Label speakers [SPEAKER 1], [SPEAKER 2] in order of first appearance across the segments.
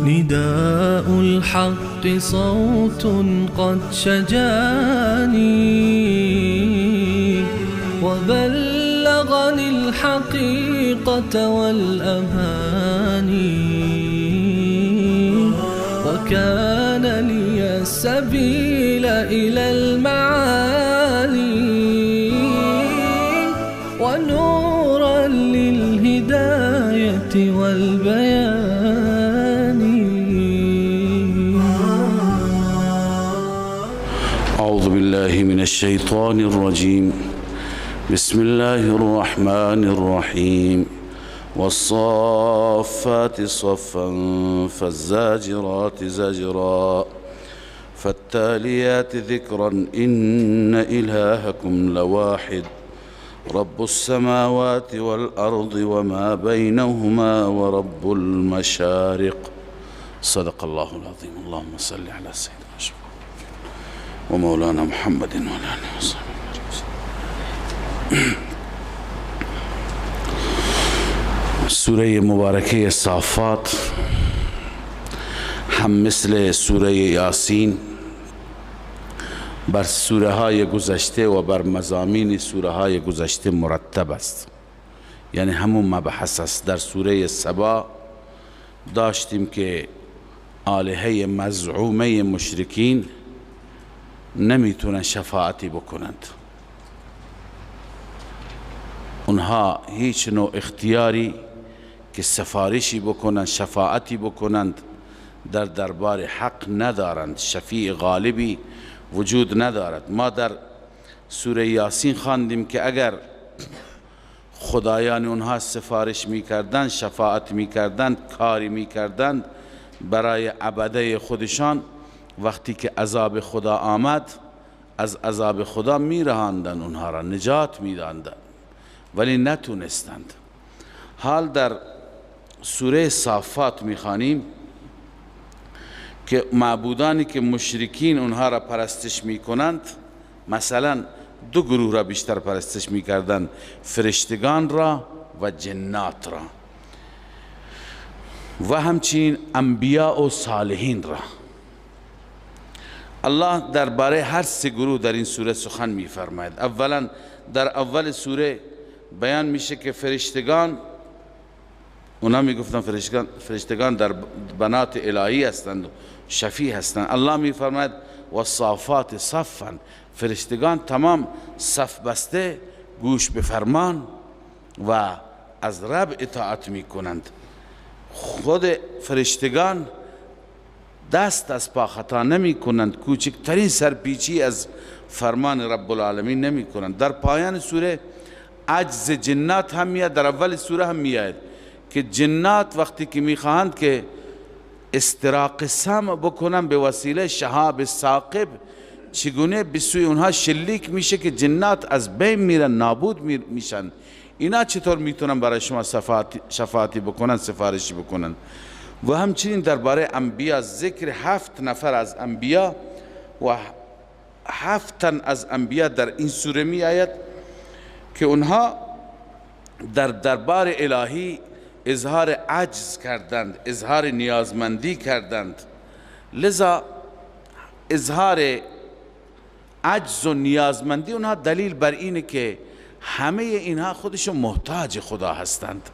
[SPEAKER 1] نداء الحق صوت قد شجاني وبلغني الحقيقة والأماني، وكان لي السبيل إلى المعالي ونورا للهداية والبيان.
[SPEAKER 2] أعوذ بالله من الشيطان الرجيم. بسم الله الرحمن الرحيم. والصافات صفا فالزاجرات زجرا فالتاليات ذكرا إن إلهكم لواحد رب السماوات والأرض وما بينهما ورب المشارق. صدق الله العظيم. اللهم صل على سيدنا و مولانا محمد و آله و صحبه. سوره مبارکه صافات هم مثل سوره یاسین بر سوره های گذشته و بر مضامین سوره های گذشته مرتب است، یعنی همون مبحث است. در سوره سبا داشتیم که آلهه مزعومه مشرکین نمیتونن شفاعتی بکنند، اونها هیچ نوع اختیاری که سفارشی بکنند، شفاعتی بکنند در دربار حق ندارند، شفیع غالبی وجود ندارد. ما در سوره یاسین خواندیم که اگر خدایان اونها سفارش میکردند، شفاعت میکردند، کاری میکردند برای عبده خودشان، وقتی که عذاب خدا آمد از عذاب خدا میرهاندند، اونها را نجات میدادند، ولی نتونستند. حال در سوره صافات میخوانیم که معبودانی که مشرکین اونها را پرستش میکنند، مثلا دو گروه را بیشتر پرستش میکردند، فرشتگان را و جنات را و همچنین انبیاء و صالحین را. الله درباره هر سه گروه در این سوره سخن می‌فرماید. اولا در اول سوره بیان میشه که فرشتگان، اونا میگفتن فرشتگان در بنات الهی هستند، شفیع هستند. الله می‌فرماید والصافات صفا، فرشتگان تمام صف بسته گوش به فرمان و از رب اطاعت میکنند. خود فرشتگان دست از پا خطا نمی کنند، کوچکترین سرپیچی از فرمان رب العالمین نمی کنند. در پایان سوره عجز جنات هم میاد، در اول سوره هم میاد که جنات وقتی که میخواهند که استراق سم بکنن به وسیله شهاب ثاقب، چگونه به سوی اونها شلیک میشه که جنات از بین میرن، نابود میشن. اینا چطور میتونن برای شما شفاعتی بکنن، سفارشی بکنن؟ و همچنین درباره انبیا ذکر 7 نفر از انبیا و 7 تن از انبیا در این سوره می آید که اونها در دربار الهی اظهار عجز کردند، اظهار نیازمندی کردند. لذا اظهار عجز و نیازمندی اونها دلیل بر اینه که همه اینها خودشون محتاج خدا هستند،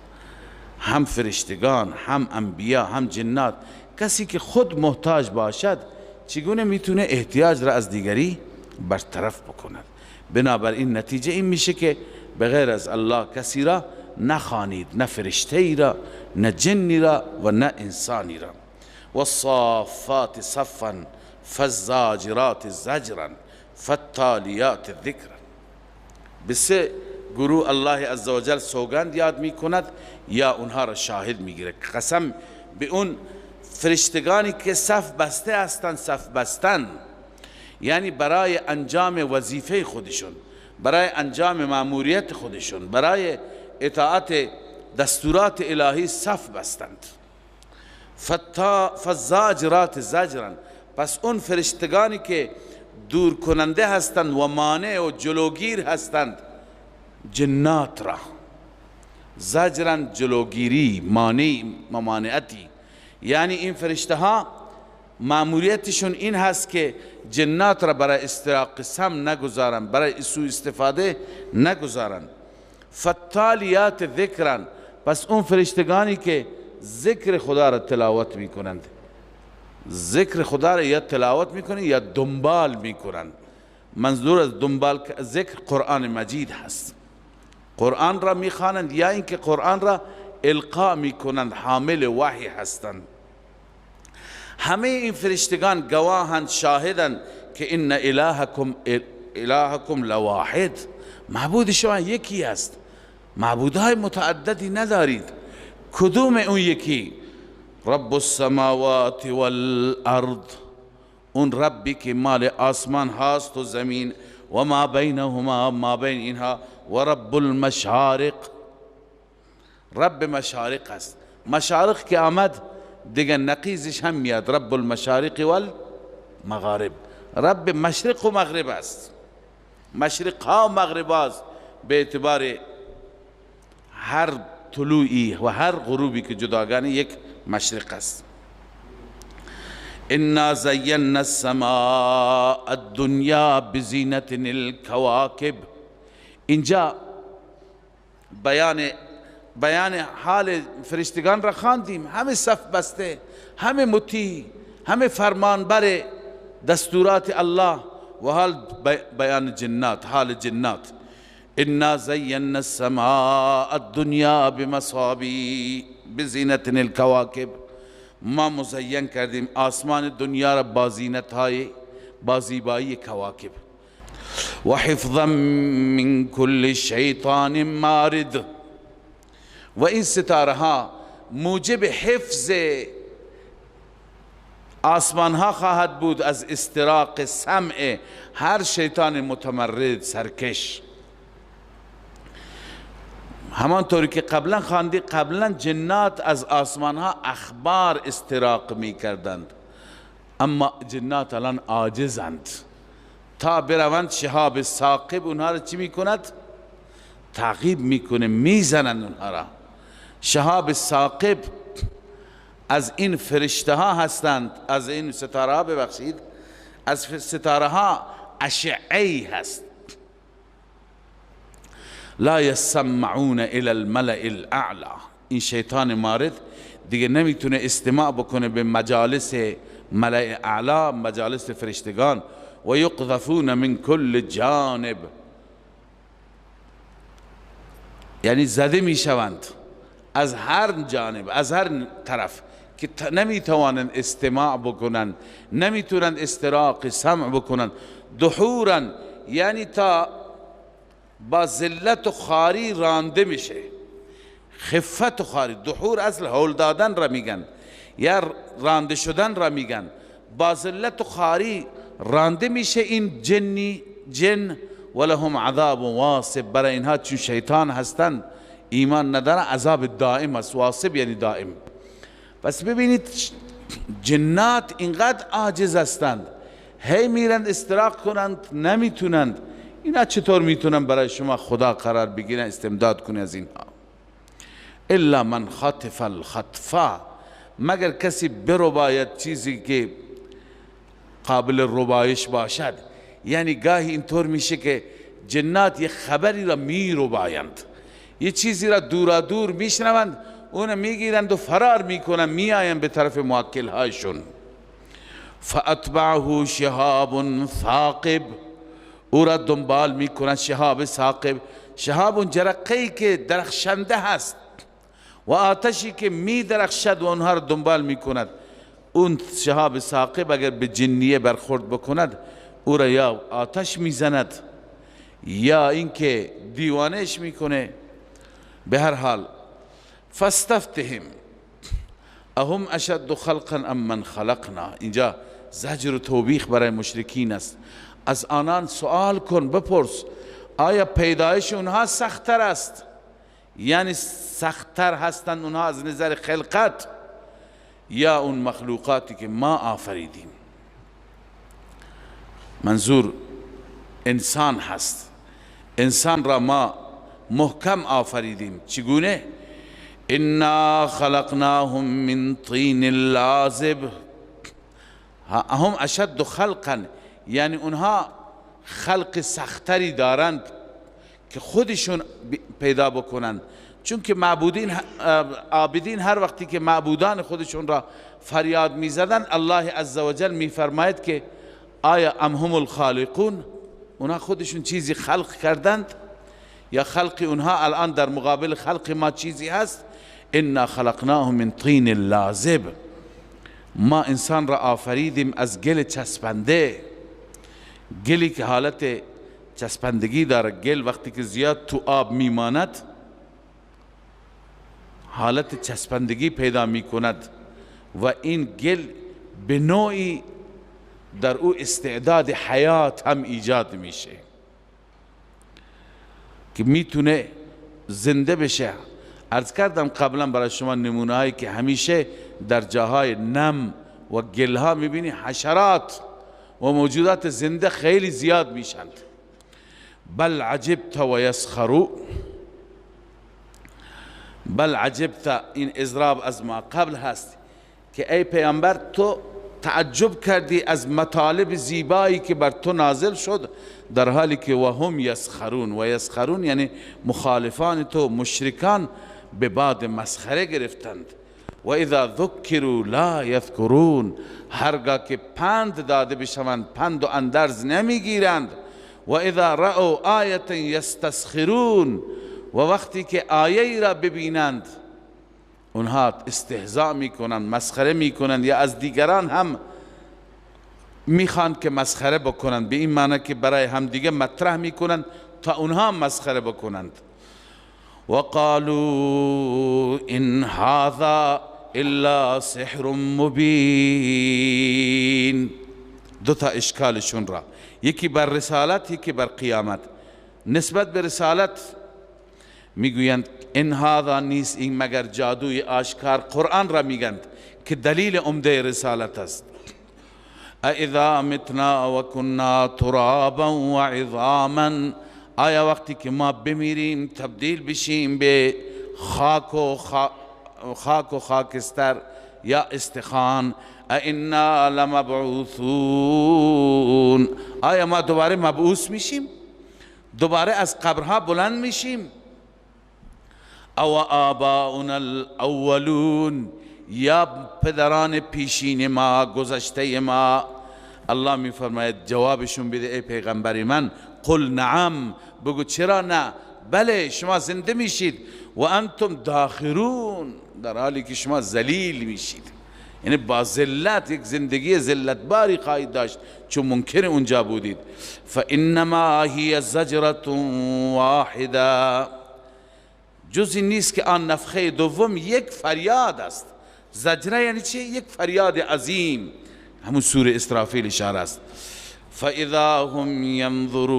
[SPEAKER 2] هم فرشتگان، هم انبیا، هم جنات. کسی که خود محتاج باشد چگونه میتونه احتیاج را از دیگری برطرف بکند؟ بنابراین نتیجه این میشه که بغیر از الله کسی را نخوانید، نه فرشته ای را، نه جنی را و نه انسانی را. والصافات صفا فالزاجرات زجرا فالتالیات ذکرا. به سه گروه الله عزوجل سوگند یاد میکند یا اونها را شاهد میگیره. قسم به اون فرشتگانی که صف بسته هستند. صف بستن یعنی برای انجام وظیفه خودشون، برای انجام مأموریت خودشون، برای اطاعت دستورات الهی صف بستند. فالزاجرات زجرا، پس اون فرشتگانی که دور کننده هستند و مانع و جلوگیر هستند جنات را، زجرا جلوگیری، مانع، ممانعتی، یعنی این فرشته ها مأموریتشون این هست که جنات را برای استراق سم نگذارن، برای سوء استفاده نگذارن. فالتالیات ذکرن، پس اون فرشتگانی که ذکر خدا را تلاوت میکنند، ذکر خدا را یا تلاوت میکنند یا دنبال میکنند. منظور از دنبال ذکر قرآن مجید هست، قرآن را میخوانند یا اینکه قرآن را القا میکنند، حامل وحی هستند. همه این فرشتگان گواهند، شاهدند که ان الهکم لواحد، معبود شما یکی است، معبودهای متعددی ندارید. کدوم اون یکی؟ رب السماوات والارض، اون ربی که مال آسمان هاست و زمین، و ما بینهما، ما بین اینها، و رب المشارق، رب مشارق است. مشارق که آمد دیگه نقیزش هم میاد، رب المشارق والمغارب، رب مشرق و مغرب است، مشرق ها و مغرب است به اعتبار هر طلوعی و هر غروبی که جداگانه یک مشرق است. انا زینا السماء الدنیا بزینت الكواكب. اینجا بیان حال فرشتگان را خواندیم، همه صف بسته، همه مطیع، همه فرمانبر دستورات الله، و حال بیان جنات، حال جنات. انا زینا السماء الدنیا بمصابیح بزینت الكواكب، ما مزین کردیم آسمان دنیا را با زینت های، با زیبایی کواکب. و حفظا من کل شیطان مارد، و این ستاره ها موجب حفظ آسمان ها خواهد بود از استراق سمع هر شیطان متمرد سرکش. همانطوری که قبلا خواندی، قبلا جنات از آسمان ها اخبار استراق می کردند، اما جنات الان عاجزند، تا بروند شهاب ثاقب اونها را چی می کند؟ تعقیب میکنه، میزنند اونها را. شهاب ثاقب از این فرشته ها هستند، از این ستاره ها، ببخشید، از ستاره ها اشعه هست. لا یسمعون الى الملأ الاعلى، این شیطان مارد دیگه نمیتونه استماع بکنه به مجالس ملأ اعلی، مجالس فرشتگان. و یقذفون من کل جانب، یعنی زده میشوند از هر جانب، از هر طرف که نمیتوانند استماع بکنند، نمیتونند استراق سمع بکنند. دحورا یعنی تا با ذلت و خواری رانده میشه، خفت و خواری. دحور اصل هول دادن را میگن یا رانده شدن را میگن. با ذلت و خواری رانده میشه این جنی، جن. ولهم عذاب واصب، برای اینها چون شیطان هستند ایمان ندارن، عذاب دائم است. واصب یعنی دائم. پس ببینید جنات اینقدر عاجز هستند، هی میرند استراق کنند نمیتونند. اینا چطور میتونن برای شما خدا قرار بگیرن، استمداد کنه از اینها؟ الا من خطف الخطفه، مگر کسی برباید چیزی که قابل ربایش باشد. یعنی گاهی اینطور میشه که جنات یه خبری را میربایند، یه چیزی را دورا دور میشنوند، اون میگیرند و فرار میکنند، میآیند به طرف موکل هایشون. فاتبعه شهاب ثاقب، او را دنبال میکنند شهاب ثاقب. شهاب اون جرقه‌ای که درخشنده هست و آتشی که میدرخشد و اونها را دنبال میکند. اون شهاب ثاقب اگر به جنیه برخورد بکند، او را یا آتش میزند یا اینکه دیوانش میکنه. به هر حال فاستفتهم اهم اشد خلقا ام من خلقنا. اینجا زجر و توبیخ برای مشرکین است. از آنان سوال کن، بپرس آیا پیدایش اونها سختتر است؟ یعنی سختتر هستند اونها از نظر خلقت یا اون مخلوقاتی که ما آفریدیم؟ منظور انسان هست. انسان را ما محکم آفریدیم. چگونه؟ انا خلقناهم من طین لازب. هم اشد خلقا، یعنی اونها خلق سختری دارند که خودشون پیدا بکنند، چون که معبودین عابدین هر وقتی که معبودان خودشون را فریاد میزدن، الله عزوجل میفرماید که آیا ام هم الخالقون، اونها خودشون چیزی خلق کردند یا خلق اونها الان در مقابل خلق ما چیزی هست؟ انا خلقناهم من طین لازب. ما انسان را آفریدیم از گل چسبنده، گلی که حالت چسبندگی داره. گل وقتی که زیاد تو آب میماند حالت چسبندگی پیدا میکند و این گل به نوعی در او استعداد حیات هم ایجاد میشه که میتونه زنده بشه. عرض کردم قبلا برای شما نمونه هایی که همیشه در جاهای نم و گلها میبینی حشرات و موجودات زنده خیلی زیاد میشند. بل عجبت و یسخرو. بل عجبت این اضراب از ما قبل هست که ای پیامبر تو تعجب کردی از مطالب زیبایی که بر تو نازل شد، در حالی که و هم یسخرون. و یسخرون یعنی مخالفان تو، مشرکان به باد مسخره گرفتند. و اذا ذکروا لا یذکرون، هرگاه که پند داده بشوند پند و اندرز نمیگیرند. و اذا رأوا آیة یستسخرون، و وقتی که آیه را ببینند اونها استهزاء میکنند، مسخره میکنند، یا از دیگران هم میخوان که مسخره بکنند، به این معنی که برای همدیگه مطرح میکنند تا اونها مسخره بکنند. وقالوا ان هذا الا سحر مبین. دو تا اشکالشون را، یکی بر رسالت، یکی بر قیامت. نسبت به رسالت میگویند ان هذا نیست این مگر جادوی آشکار. قرآن را میگند که دلیل عمده رسالت است. اذا متنا وكنا ترابا وعظاما، آیا وقتی که ما بمیریم تبدیل بشیم به خاک و خاکستر یا استخوان، ائنا لمبعوثون، آیا ما دوباره مبعوث میشیم، دوباره از قبرها بلند میشیم؟ او آباؤنا الاولون، یا پدران پیشین ما، گذشته ما. الله میفرماید جوابشون بده ای پیغمبر من، قل نعم، بگو چرا نه، بله شما زنده میشید. و انتم داخرون، در حالی که شما ذلیل میشید، یعنی با ذلت، یک زندگی ذلت باری خواهید داشت چون منکر اونجا بودید. فانما هی زجرة واحده، جز این نیست که آن نفخه دوم یک فریاد است. زجره یعنی چی؟ یک فریاد عظیم، همون سور اسرافیل اشاره است. فاذا هم ینظرون،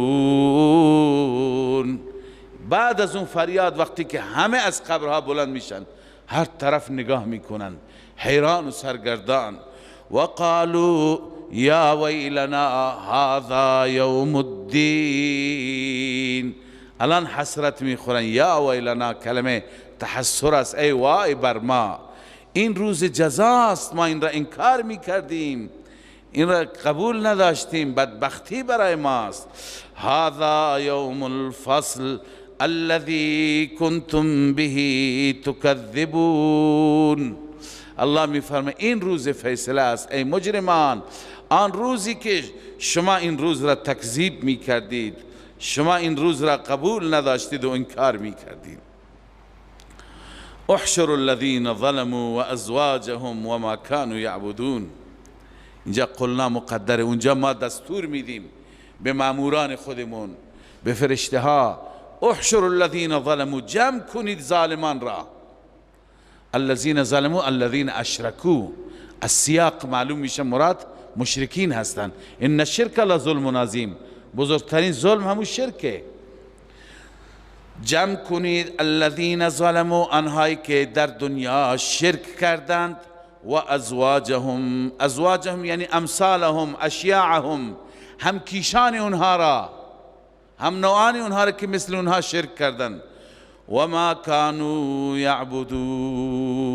[SPEAKER 2] بعد از اون فریاد وقتی که همه از قبرها بلند میشن، هر طرف نگاه میکنن، حیران و سرگردان. وقالوا یا ویلنا هذا یوم الدین، الان حسرت میخورن، یا ویلنا کلمه تحسر است، ای وای بر ما، این روز جزاست، ما این را انکار میکردیم، این را قبول نداشتیم، بدبختی برای ماست. هذا یوم الفصل الذي کنتم به تکذبون، الله میفرماید این روز فیصله است ای مجرمان، آن روزی که شما این روز را تکذیب میکردید، شما این روز را قبول نداشتید و انکار میکردید. احشروا الذين ظلموا وازواجهم وما كانوا يعبدون. اینجا قلنا مقدره، اونجا ما دستور میدیم به ماموران خودمون، به فرشته ها احشر الذین ظلموا، جمع کنید ظالمان را. الذین ظلموا الذین اشرکوا، از سیاق معلوم میشه مراد مشرکین هستند. ان الشرک لظلم عظیم، بزرگترین ظلم همون شرکه. جمع کنید الذین ظلموا، آنهایی که در دنیا شرک کردند، و ازواجهم، ازواجهم یعنی امثالهم، اشیاعهم، هم کیشان اونها را، هم نوعان اونها را که مثل اونها شرک کردند. و ما کانوا یعبدون،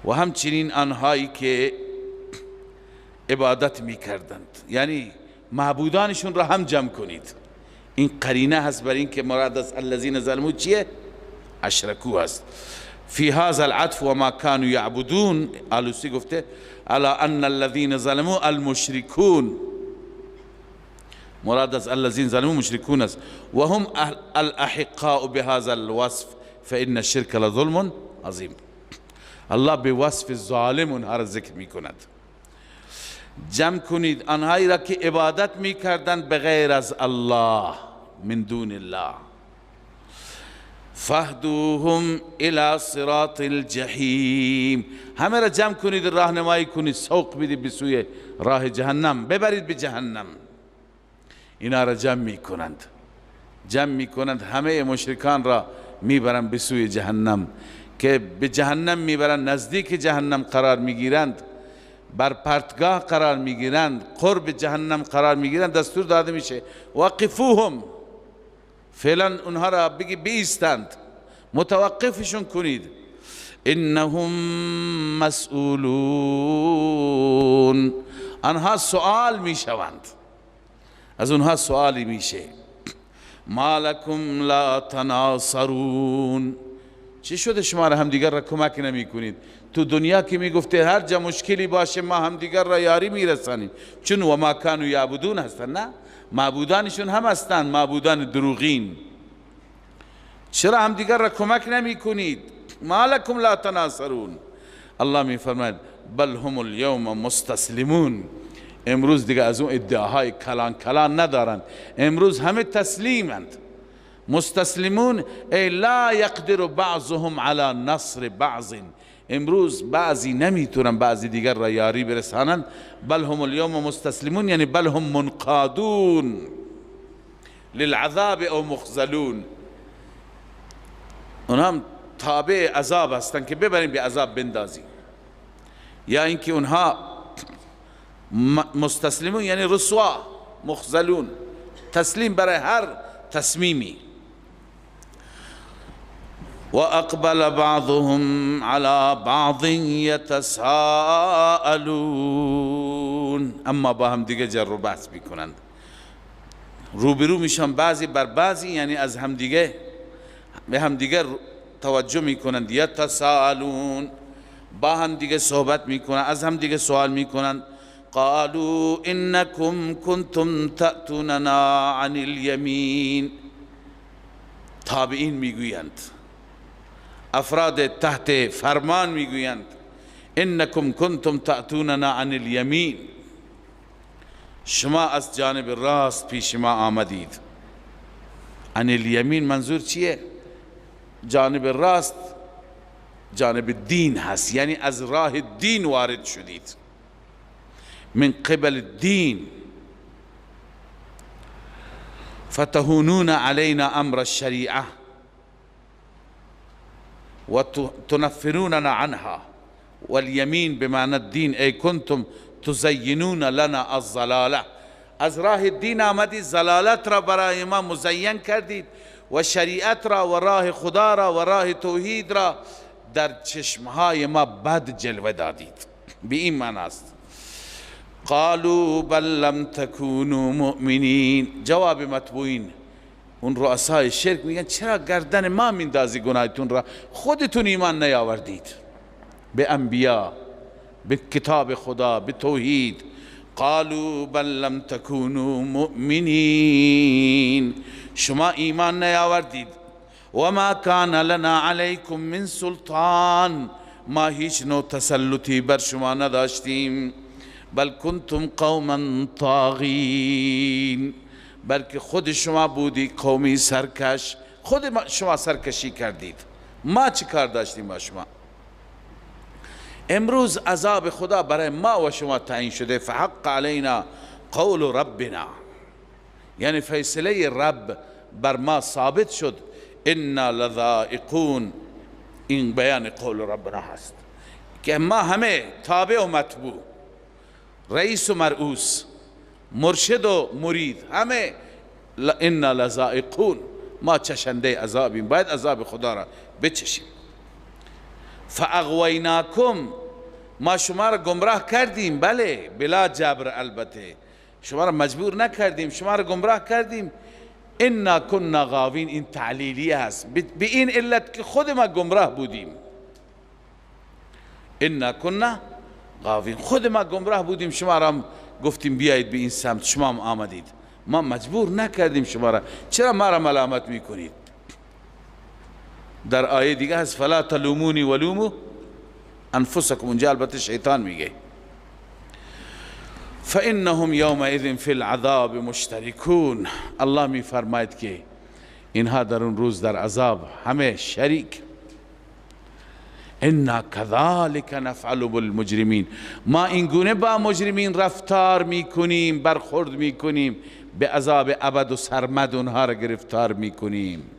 [SPEAKER 2] و همچنین آنهایی که عبادت میکردند، یعنی معبودانشون را هم جمع کنید. این قرینه هست بر این که مراد از الذین ظلموا چیه؟ اشرکو هست. فی هذا العطف و ما كانوا یعبدون، آلوسی گفته علی ان الذین ظلموا المشرکون، مراد از الذین ظلموا مشرکون است. و هم الاحقاء بهذا الوصف فان الشرک لظلم عظیم. الله به وصف ظالم اونها را ذکر میکند. جمع کنید آنهایی را که عبادت میکردند به غیر از الله، من دون الله. فاهدوهم الى صراط الجحیم، همه را جمع کنید، راهنمایی کنید، سوق بدید به سوی راه جهنم، ببرید به جهنم. اینا را جمع میکنند، جمع میکنند، همه مشرکان را میبرند به سوی جهنم، که به جهنم میبرند، نزدیک جهنم قرار میگیرند، بر پرتگاه قرار میگیرند، قرب جهنم قرار میگیرند. دستور داده میشه وقفوهم، فعلا اونها را بگی بیستند، متوقفشون کنید. انهم مسئولون، آنها سؤال میشوند، از اونها سؤالی میشه. ما لکم لا تناصرون، چی شده شما را همدیگر را کمک نمی کنید؟ تو دنیا که میگفته هر جا مشکلی باشه ما همدیگر را یاری میرسانیم، چون و ما کانوا یعبدون هستن، نه معبودانشون هم هستن، معبودان دروغین. چرا همدیگر را کمک نمی کنید؟ ما لکم لا تناصرون. الله می فرماید بل هم اليوم مستسلمون، امروز دیگه از اون ادعاهای کلان کلان ندارند، امروز همه تسلیمند. مستسلمون ای لا یقدر بعضهم على نصر بعض، امروز بعضی نمیتونن بعضی دیگر را یاری برسانند. بل هم اليوم مستسلمون یعنی بل هم منقادون للعذاب او مخزلون، اونها هم تابع عذاب هستند که ببریم به عذاب بندازیم، یا اینکه اونها مستسلمون یعنی رسوا، مخزلون، تسلیم برای هر تصمیمی. و اقبل بعضهم على بعض يتساءلون، اما با هم دیگه جر و بحث میکنند، روبرو میشن بعضی بر بعضی، یعنی از همدیگه به همدیگه توجه میکنند. یتساءلون، با هم دیگه صحبت میکنند، از هم دیگه سوال میکنند. قالوا انکم کنتم تأتوننا عن الیمین، تابعین میگویند، افراد تحت فرمان میگویند انکم کنتم تأتوننا عن الیمین، شما از جانب راست پیش ما آمدید. عن الیمین منظور چیه؟ جانب راست جانب دین هست، یعنی از راه دین وارد شدید، من قبل الدین. فتهونون علينا امر الشریعه وتنفروننا عنها، واليمين بمعنى الدين ای کنتم تزینون لنا الضلاله، از راه دین آمدید، ضلالت را برای ما مزین کردید و شریعت را و راه خدا را و راه توحید را در چشمهای ما بد جلوه دادید. به این معنی است. قالوا بل لم تكونوا مؤمنین، جواب متبوعین اون رؤسای شرک میگن چرا گردن ما میندازی گناهتون را، خودتون ایمان نیاوردید به انبیا، به کتاب خدا، به توحید. قالوا بل لم تكونوا مؤمنین، شما ایمان نیاوردید. و ما کان لنا علیکم من سلطان، ما هیچ نوع تسلطی بر شما نداشتیم. بل کنتم قوما طاغین، بلکه خود شما بودی قومی سرکش، خود شما سرکشی کردید، ما چی کار داشتیم با شما؟ امروز عذاب خدا برای ما و شما تعیین شده. فحق علینا قول ربنا، یعنی فیصله رب بر ما ثابت شد. انا لذائقون، این بیان قول ربنا هست که ما همه تابع و متبوع، رئیس و مرؤوس، مرشد و مرید، همه انا لذائقون، ما چشنده عذابیم، باید عذاب خدا را بچشیم. فاغویناکم، ما شما را گمراه کردیم، بله بلا جبر، البته شما را مجبور نکردیم، شما را گمراه کردیم. انا كنا غاوین، این تعلیلیه هست به این علت که خود ما گمراه بودیم. انا كنا غاوین، خود ما گمراه بودیم، شما را گفتیم بیایید به این سمت، شما هم آمدید، ما مجبور نکردیم شما را، چرا ما را ملامت میکنید؟ در آیه دیگه هست فلا تلومونی ولومو انفسکم، اونجا البته شیطان میگه. فإنهم یومئذ فی العذاب مشترکون، الله میفرماید که اینها در اون روز در عذاب همه شریک. انا كذلك نفعل بالمجرمین، ما این گونه با مجرمین رفتار میکنیم، برخورد میکنیم، به عذاب ابد و سرمد اونها را گرفتار میکنیم.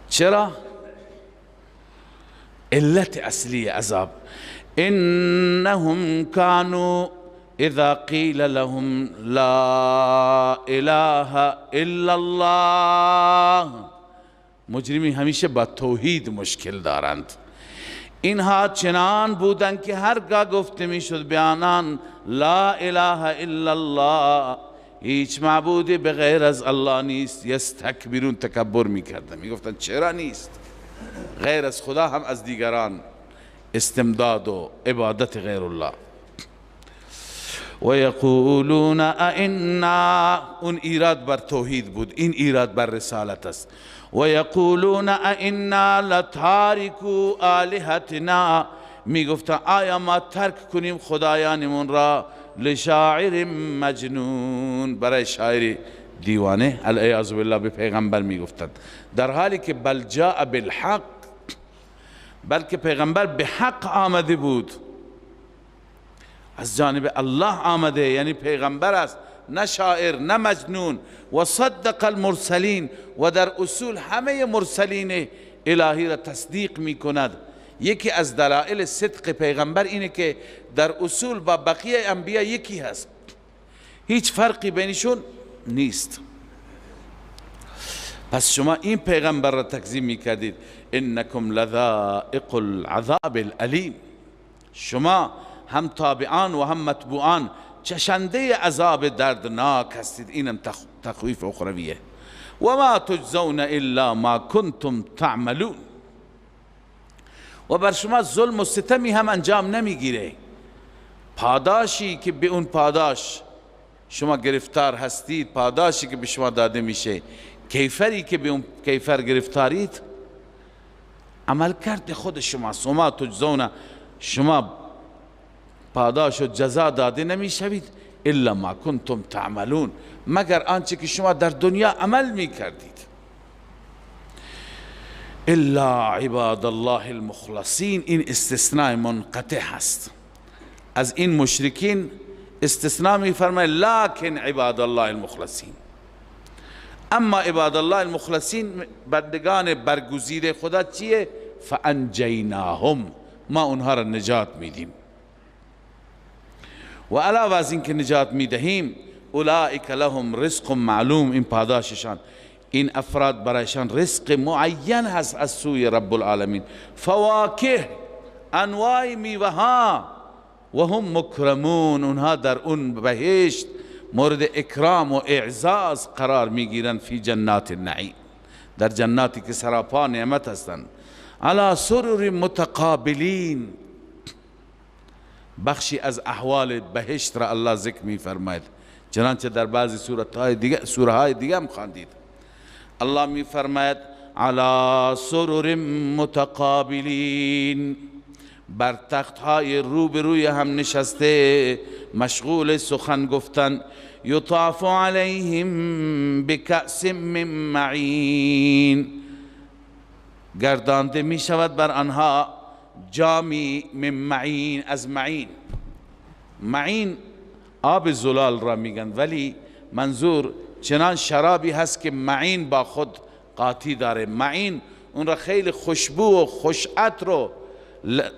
[SPEAKER 2] چرا؟ علت اصلی عذاب، انهم كانوا اذا قیل لهم لا اله الا الله، مجرمین همیشه با توحید مشکل دارند. اینها چنان بودند که هرگاه گفته میشد به آنان لا اله الا الله، هیچ معبودی به غیر از الله نیست، یستکبرون، تکبر میکردن، میگفتن چرا نیست؟ غیر از خدا هم از دیگران استمداد و عبادت غیر الله. و یقولون ائنا، اون ایراد بر توحید بود، این ایراد بر رسالت است. و یقولون ائنا لتارکو آلهتنا، میگفتن آیا ما ترک کنیم خدایانمون را لشاعر مجنون، برای شاعر دیوانه، العیاذ بالله، به پیغمبر میگفتند، در حالی که بل جاء بالحق، بلکه پیغمبر به حق آمده بود، از جانب الله آمده، یعنی پیغمبر است، نه شاعر نه مجنون. و صدق المرسلین، و در اصول همه مرسلین الهی را تصدیق میکند. یکی از دلائل صدق پیغمبر اینه که در اصول با بقیه انبیا یکی هست، هیچ فرقی بینشون نیست. پس شما این پیغمبر را تکذیب میکردید. انکم لذائق العذاب الالیم، شما هم تابعان و هم متبوعان چشنده عذاب دردناک هستید. اینم تخویف اخرویه. و ما تجزون الا ما کنتم تعملون، و بر شما ظلم و ستمی هم انجام نمیگیره. پاداشی که به اون پاداش شما گرفتار هستید، پاداشی که به شما داده میشه، کیفری که به اون کیفر گرفتارید، عمل کرد خود شما. ما تجزون، شما پاداش و جزا داده نمیشوید الا ما کنتم تعملون، مگر آنچه که شما در دنیا عمل میکردید. الا عباد الله المخلصین، این استثناء منقطع هست. از این مشرکین استثناء میفرماید لکن عباد الله المخلصین. اما عباد الله المخلصین، بندگان برگزیده خدا چیه؟ فانجیناهم، ما اونها را نجات میدیم. و علاوه از این که نجات میدهیم، اولئک لهم رزق معلوم، این پاداششان، این افراد برایشان رزق معین هست از سوی رب العالمین. فواکه، انواع میوه ها، و هم مکرمون، اونها در اون بهشت مورد اکرام و اعزاز قرار میگیرند. فی جنات النعیم، در جناتی که سراپا نعمت هستند. علی سرر متقابلین، بخشی از احوال بهشت را الله ذکر میفرماید، چنانچه در بعضی سوره های دیگه هم خواندید. الله میفرماید علی سرر متقابلین، بر تختهای روبروی هم نشسته مشغول سخن گفتن. یطاف علیهم بکأس من معین، گردانده می شود بر آنها جامی من معین، از معین. معین آب زلال را میگن، ولی منظور چنان شرابی هست که معین با خود قاطی داره. معین اون را خیلی خوشبو و خوش عطر و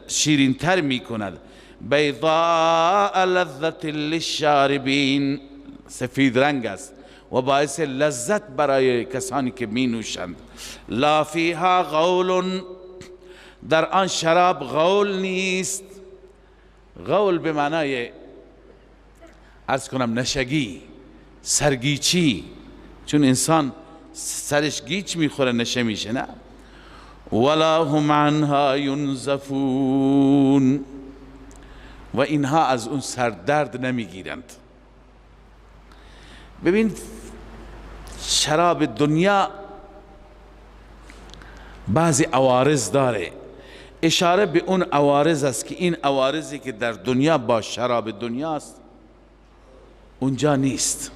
[SPEAKER 2] شیرینتر میکند. بیضاء لذت للشاربین، سفید رنگ است و باعث لذت برای کسانی که می نوشند. لا فیها غول، در آن شراب غول نیست. غول به معنای عرض کنم نشگی، سرگیچی، چون انسان سرش گیچ میخوره نشه میشه، نه. ولا هم عنها ینزفون، و اینها از اون سردرد نمیگیرند. ببین شراب دنیا بعضی عوارض داره، اشاره به اون عوارض است که این عوارضی که در دنیا با شراب دنیاست اونجا نیست.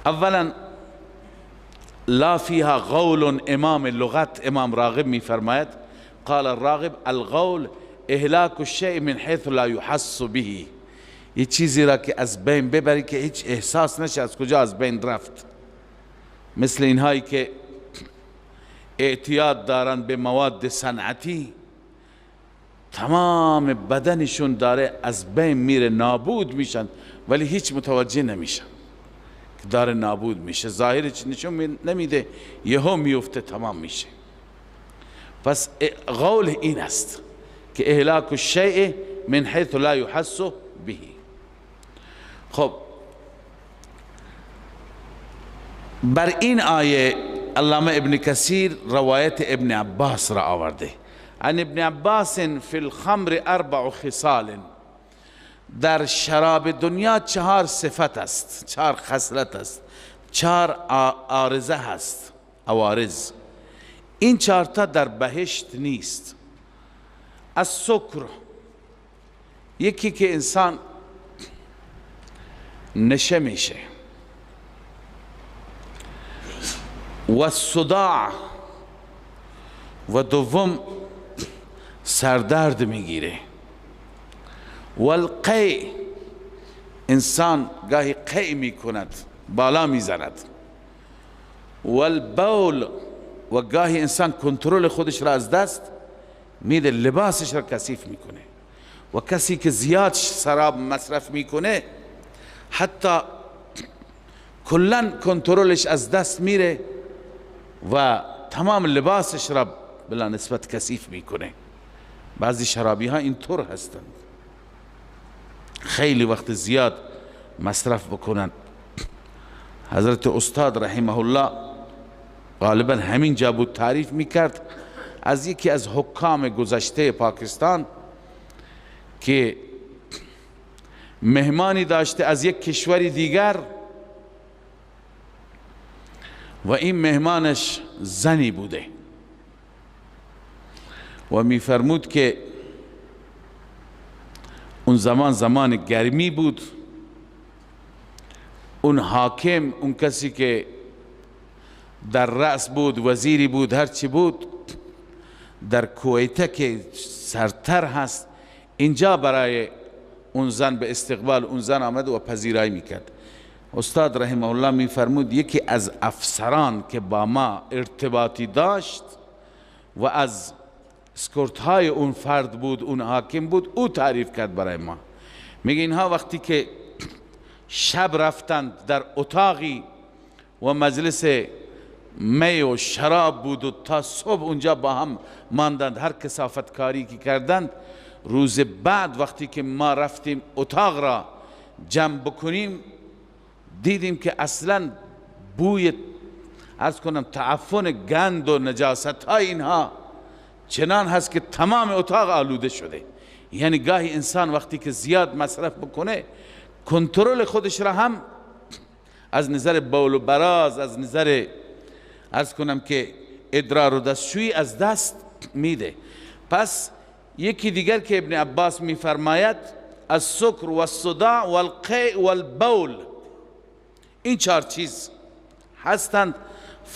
[SPEAKER 2] اولا لا فیها غول، امام لغت امام راغب می فرماید قال الراغب الغول اهلاک الشیء من حیث لا یحس به، یه چیزی را که از بین ببری که هیچ احساس نشه از کجا از بین رفت. مثل اینهایی که اعتیاد دارن به مواد صنعتی، تمام بدنشون داره از بین میره، نابود میشن، ولی هیچ متوجه نمیشن که داره نابود میشه، ظاهرش نشون نمیده، یهو میفته تمام میشه. پس غول این است که اهلاک الشیء من حیث لا یحس به. خب بر این آیه علامه ابن کثیر روایت ابن عباس را آورده. عن ابن عباس فی الخمر اربع خصال، در شراب دنیا چهار صفت است، چهار خصلت است، چهار عارضه هست، عوارض. این چهار تا در بهشت نیست. السکر، یکی که انسان نشه میشه، و الصداع، و دوم سردرد میگیره، و القی، انسان گاهی قی میکند، بالا میزند، و البول، و گاهی انسان کنترل خودش را از دست میده، لباسش را کثیف میکنه. و کسی که زیاد شراب مصرف میکنه حتی کلا کنترلش از دست میره و تمام لباسش را بلا نسبت کثیف میکنه. بعضی شرابی ها اینطور هستند، خیلی وقت زیاد مصرف بکنن. حضرت استاد رحمه الله غالبا همین جا بود تعریف میکرد از یکی از حکام گذشته پاکستان که مهمانی داشته از یک کشور دیگر و این مهمانش زنی بوده و میفرمود که اون زمان زمان گرمی بود، اون حاکم، اون کسی که در رأس بود، وزیری بود، هرچی بود، در کویته که سرتر هست اینجا برای اون زن به استقبال اون زن آمد و پذیرایی میکرد. استاد رحمه الله میفرمود یکی از افسران که با ما ارتباطی داشت و از اسکورت های اون فرد بود، اون حاکم بود، او تعریف کرد برای ما. میگه اینها وقتی که شب رفتند در اتاقی و مجلس می و شراب بود و تا صبح اونجا با هم ماندند، هر کثافت کاری که کردند، روز بعد وقتی که ما رفتیم اتاق را جمع بکنیم دیدیم که اصلا بوی عرض کنم تعفن گند و نجاست های اینها چنان هست که تمام اتاق آلوده شده. یعنی گاهی انسان وقتی که زیاد مصرف بکنه کنترل خودش را هم از نظر بول و براز، از نظر عرض کنم که ادرار و دستشویی از دست میده. پس یکی دیگر که ابن عباس میفرماید السکر والصداع والقیء والبول، این چهار چیز هستند.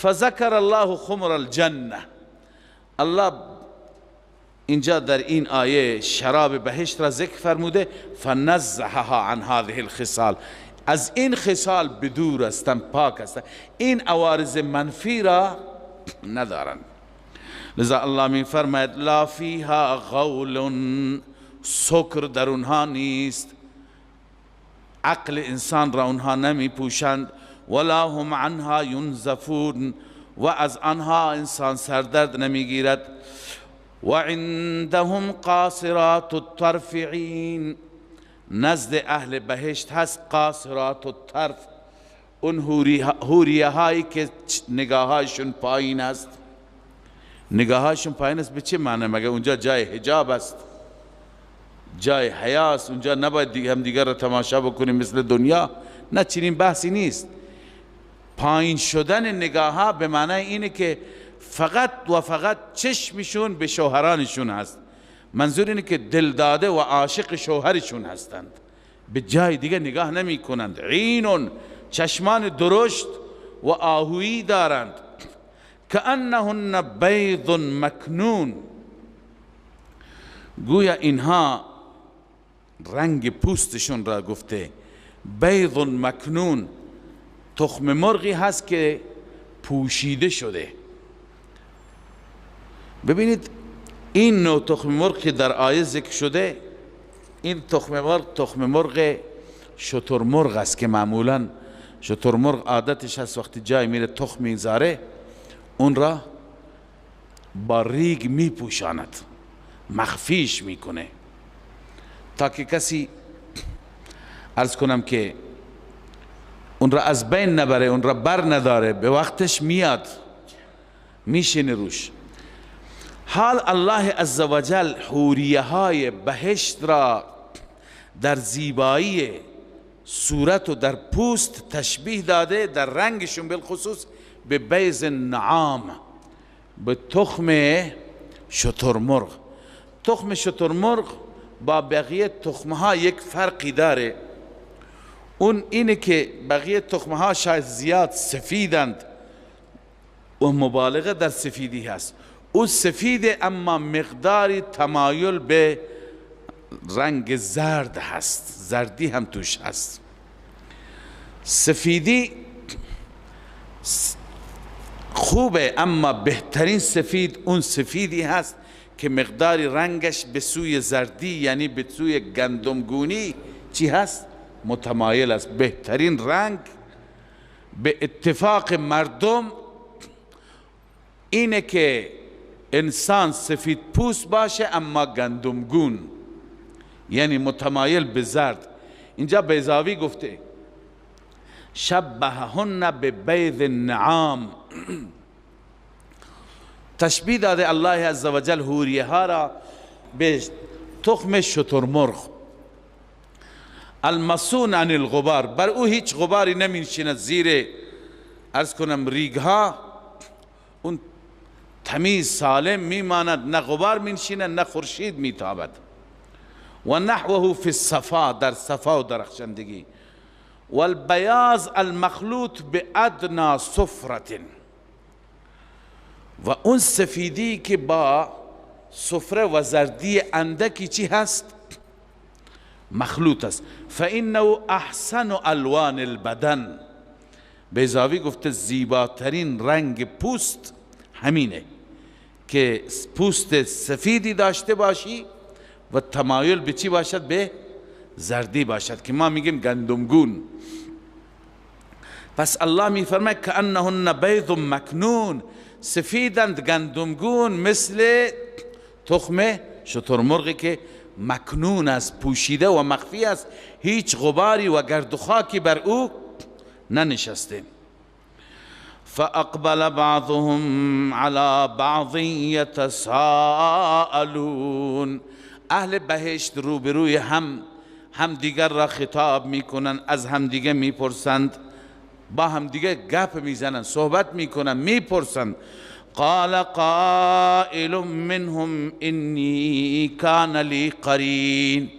[SPEAKER 2] فذکر الله خمر الجنه، الله اینجا در این آیه شراب بهشت را ذکر فرموده. فنزهها عن هذه الخصال، از این خصال بدور هستند، پاک هستند، این عوارض منفی را ندارند. لذا الله می فرماید لا فیها غول، سکر در اونها نیست، عقل انسان را اونها نمی پوشند. ولا هم عنها ینزفون، و از آنها انسان سردرد نمیگیرد. و عندهم قاصرات الطرف عین، نزد اهل بهشت هست قاصرات الطرف، اون حوریه هایی که نگاهایشون پایین است. نگاهایشون پایین است به چه معنی؟ مگه اونجا جای حجاب است، جای حیا است، اونجا نباید دیگه هم دیگر را تماشا بکنیم مثل دنیا؟ نه، چنین بحثی نیست. پایین شدن نگاه ها به معنای اینه که فقط و فقط چشمشون به شوهرانشون هست. منظور اینه که دل داده و عاشق شوهرشون هستند، به جای دیگه نگاه نمی کنند. عینون، چشمان درشت و آهویی دارند. کأنهن بیض مکنون، گویا اینها رنگ پوستشون را گفته. بیض مکنون، تخم مرغی هست که پوشیده شده. ببینید این نوع تخم مرغ که در آیه ذکر شده، این تخم مرغ تخم مرغ شترمرغ است که معمولا شترمرغ عادتش هست وقتی جای میره تخم میذاره، اون را با ریگ میپوشاند، مخفیش میکنه تا که کسی عرض کنم که اون را از بین نبره، اون را بر نداره، به وقتش میاد میشینه روش. حال الله عزوجل حوریه های بهشت را در زیبایی صورت و در پوست تشبیه داده، در رنگشون بالخصوص به بیض النعام، به تخم شترمرغ. تخم شترمرغ با بقیه تخمها یک فرقی داره، اون اینه که بقیه تخمها شاید زیاد سفیدند و مبالغه در سفیدی هست، او سفید اما مقداری تمایل به رنگ زرد هست، زردی هم توش هست. سفیدی خوبه اما بهترین سفید اون سفیدی هست که مقداری رنگش به سوی زردی، یعنی به سوی گندمگونی چی هست؟ متمایل است. بهترین رنگ به اتفاق مردم اینه که انسان سفید پوست باشه اما گندمگون، یعنی متمایل به زرد. اینجا بیضاوی گفته شبههن ببیض النعام، تشبیه داده الله عزوجل حوریه ها را به تخم شترمرغ. المصون عن الغبار، بر او هیچ غباری نمی نشیند، زیر عرض کنم ریگ ها اون تمیز سالم میماند، نه غبار می نشیند نه خورشید میتابد. و نحوه فی الصفا، در صفا و درخشندگی. والبیاض المخلوط بادنى صفرة، و اون سفیدی که با صفره و زردی اندکی چی هست؟ مخلوط است. فانه احسن الوان البدن، بیضاوی گفته زیباترین رنگ پوست همینه که پوست سفیدی داشته باشی و تمایل به چی باشد؟ به زردی باشد که ما میگیم گندمگون. پس الله میفرماید که انهن بیض مکنون، سفیدند گندمگون مثل تخم شترمرغی که مکنون است، پوشیده و مخفی است، هیچ غباری و گرد و خاکی بر او ننشسته. فاقبل بعضهم على بعض يتساءلون، اهل بهشت روبروی هم دیگر را خطاب میکنن، از هم دیگه میپرسند، با هم دیگه گپ میزنن، صحبت میکنن، میپرسند. قال قائل منهم انی کان لی قرین.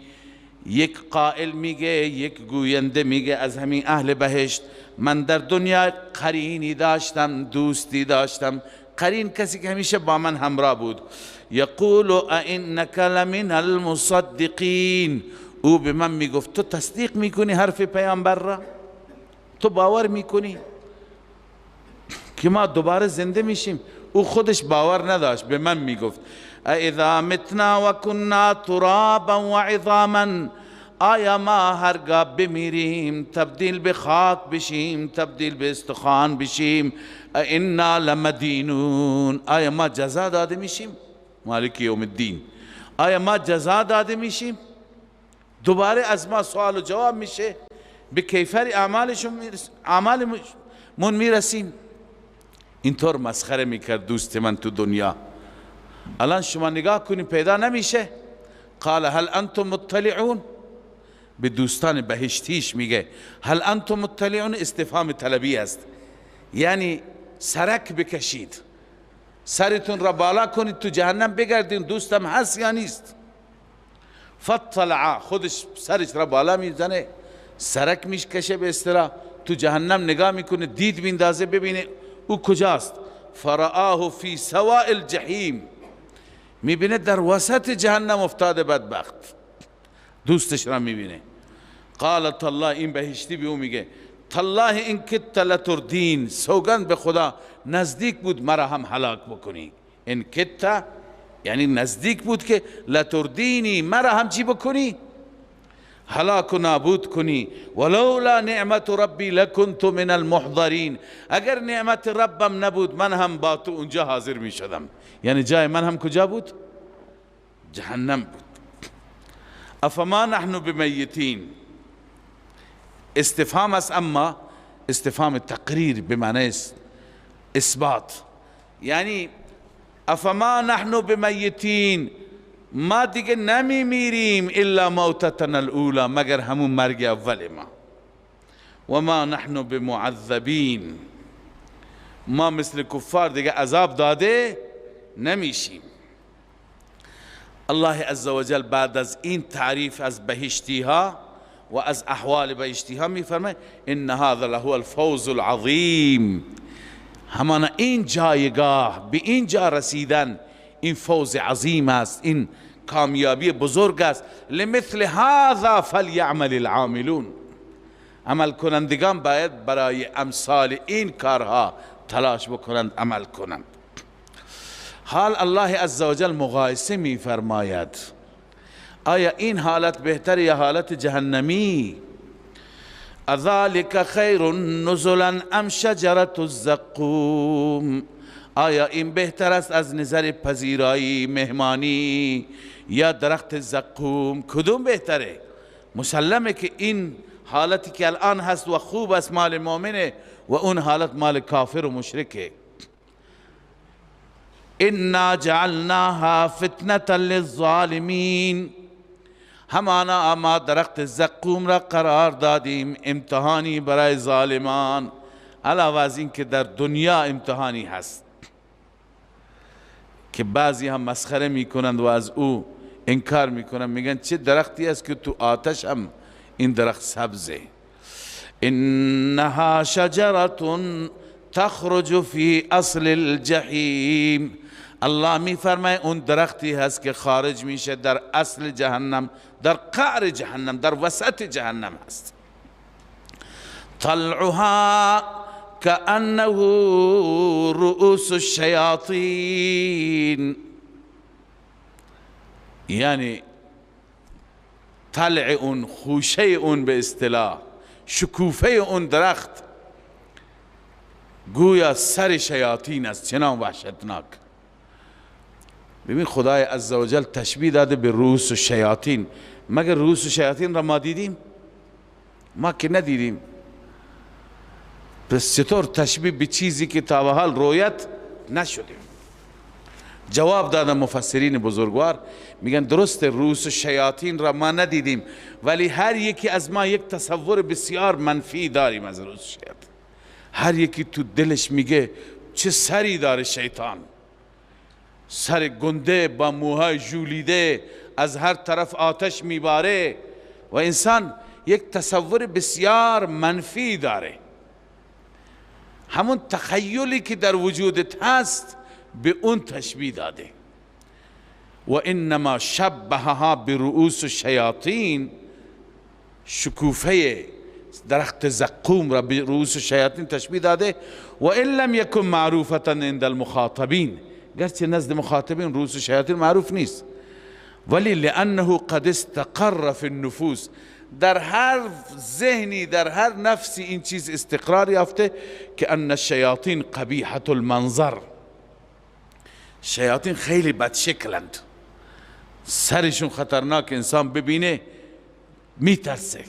[SPEAKER 2] یک قائل میگه، یک گوینده میگه از همین اهل بهشت، من در دنیا قرینی داشتم، دوستی داشتم. قرین کسی که همیشه با من همراه بود. یقول ائنک لمن المصدقین. او به من میگفت تو تصدیق میکنی حرف پیامبر را؟ تو باور میکنی که ما دوباره زنده میشیم؟ او خودش باور نداشت، به من میگفت اذا متنا و کنا ترابا و عظاما، آیا ما هرگاه بمیریم تبدیل به خاک بشیم، تبدیل به استخوان بشیم، انا لمدینون، آیا ما جزا داده میشیم؟ مالک یوم الدین، آیا ما جزا داده میشیم؟ دوباره از ما سوال و جواب میشه، به کیفر اعمالمون میرسیم. اینطور مسخره میکرد دوست من تو دنیا. الان شما نگاه کنید پیدا نمیشه. قال هل انتم مطلعون، به دوستان بهشتیش میگه هل انتم مطلعون، استفهام طلبی است، یعنی سرک بکشید، سرتون را بالا کنید، تو جهنم بگردین دوستم هست یا نیست. فاطلع، خودش سرش را بالا میزنه، سرک میکشه به اصطلاح، تو جهنم نگاه میکنه، دید میندازه ببینه او کجاست. فرآه فی سواء الجحیم، میبینه در وسط جهنم افتاده بدبخت، دوستش را میبینه. قال تالله، این بهشتی به او میگه تالله این کدت لتردین، سوگند به خدا نزدیک بود مرا هم هلاک بکنی. این کدت یعنی نزدیک بود که لتردینی، مرا هم چی بکنی؟ هلاک و نابود کنی. ولولا نعمت ربی لکنت من المحضرین، اگر نعمت ربم نبود من هم با تو اونجا حاضر می شدم. یعنی جای من هم کجا بود؟ جهنم بود. افما نحن بمیتین، استفهام است اما استفهام تقریر به معنی اثبات، یعنی افما نحن بمیتین، ما دیگه نمی میریم الا موتتنا الاولی، مگر همون مرگ اول ما. و ما نحن بمعذبین، ما مثل کفار دیگه عذاب داده نمیشیم. الله عزوجل بعد از این تعریف از بهشتی ها و از احوال بهشتی ها میفرماید ان هذا لهو الفوز العظیم، همانا این جایگاه، به این جا رسیدن، این فوز عظیم است، این کامیابی بزرگ است. لمثل هذا فلیعمل العاملون، عمل کنندگان باید برای امثال این کارها تلاش بکنند، عمل کنند. حال الله عزوجل مقایسه می فرماید، آیا این حالت بهتر یا حالت جهنمی؟ اذلک خیر نزلا ام شجرة الزقوم، آیا این بهتر است از نظر پذیرایی مهمانی یا درخت زقوم؟ کدوم بهتره؟ مسلمه که این حالتی که الان هست و خوب است مال مؤمنه و اون حالت مال کافر و مشرکه. انا جعلناها فتنة للظالمین، همانا ما درخت زقوم را قرار دادیم امتحانی برای ظالمان، علاوه از این که در دنیا امتحانی هست که بعضی هم مسخره میکنند و از او انکار میکنند، میگن چه درختی است که تو آتش هم این درخت سبزه. انها شجرة تخرج فی اصل الجحیم، الله میفرماید اون درختی هست که خارج میشه در اصل جهنم، در قعر جهنم، در وسط جهنم هست. طلعها كأنه رؤوس الشیاطین، یعنی طلع اون، خوشه اون، به اصطلاح شکوفه اون درخت گویا سر شیاطین است، چنان وحشتناک. ببین خدای عزوجل تشبیه داده به رؤوس و شیاطین، مگر رؤوس و شیاطین را ما دیدیم؟ ما که ندیدیم. پس چطور تشبیه به چیزی که تا به حال رویت نشده؟ جواب دادن مفسرین بزرگوار، میگن درست رؤوس و شیاطین را ما ندیدیم، ولی هر یکی از ما یک تصور بسیار منفی داریم از رؤوس شیاطین. هر یکی تو دلش میگه چه سری داره شیطان، سر گنده با موهای ژولیده، از هر طرف آتش میباره و انسان یک تصور بسیار منفی داره. همون تخیلی که در وجودت هست به اون تشبیه داده. و انما شبهها برؤوس الشیاطین، شکوفه درخت زقوم را به رؤوس الشیاطین تشبیه داده. و ان لم یکن معروفة عند المخاطبین، گرچه نزد مخاطبین رؤوس الشیاطین معروف نیست، ولی لانه قد استقر فی النفوس، در هر ذهنی در هر نفسی این چیز استقرار یافته که ان الشیاطین قبیحة المنظر، شیاطین خیلی بد شکلند، سرشون خطرناک، انسان ببینه میترسه.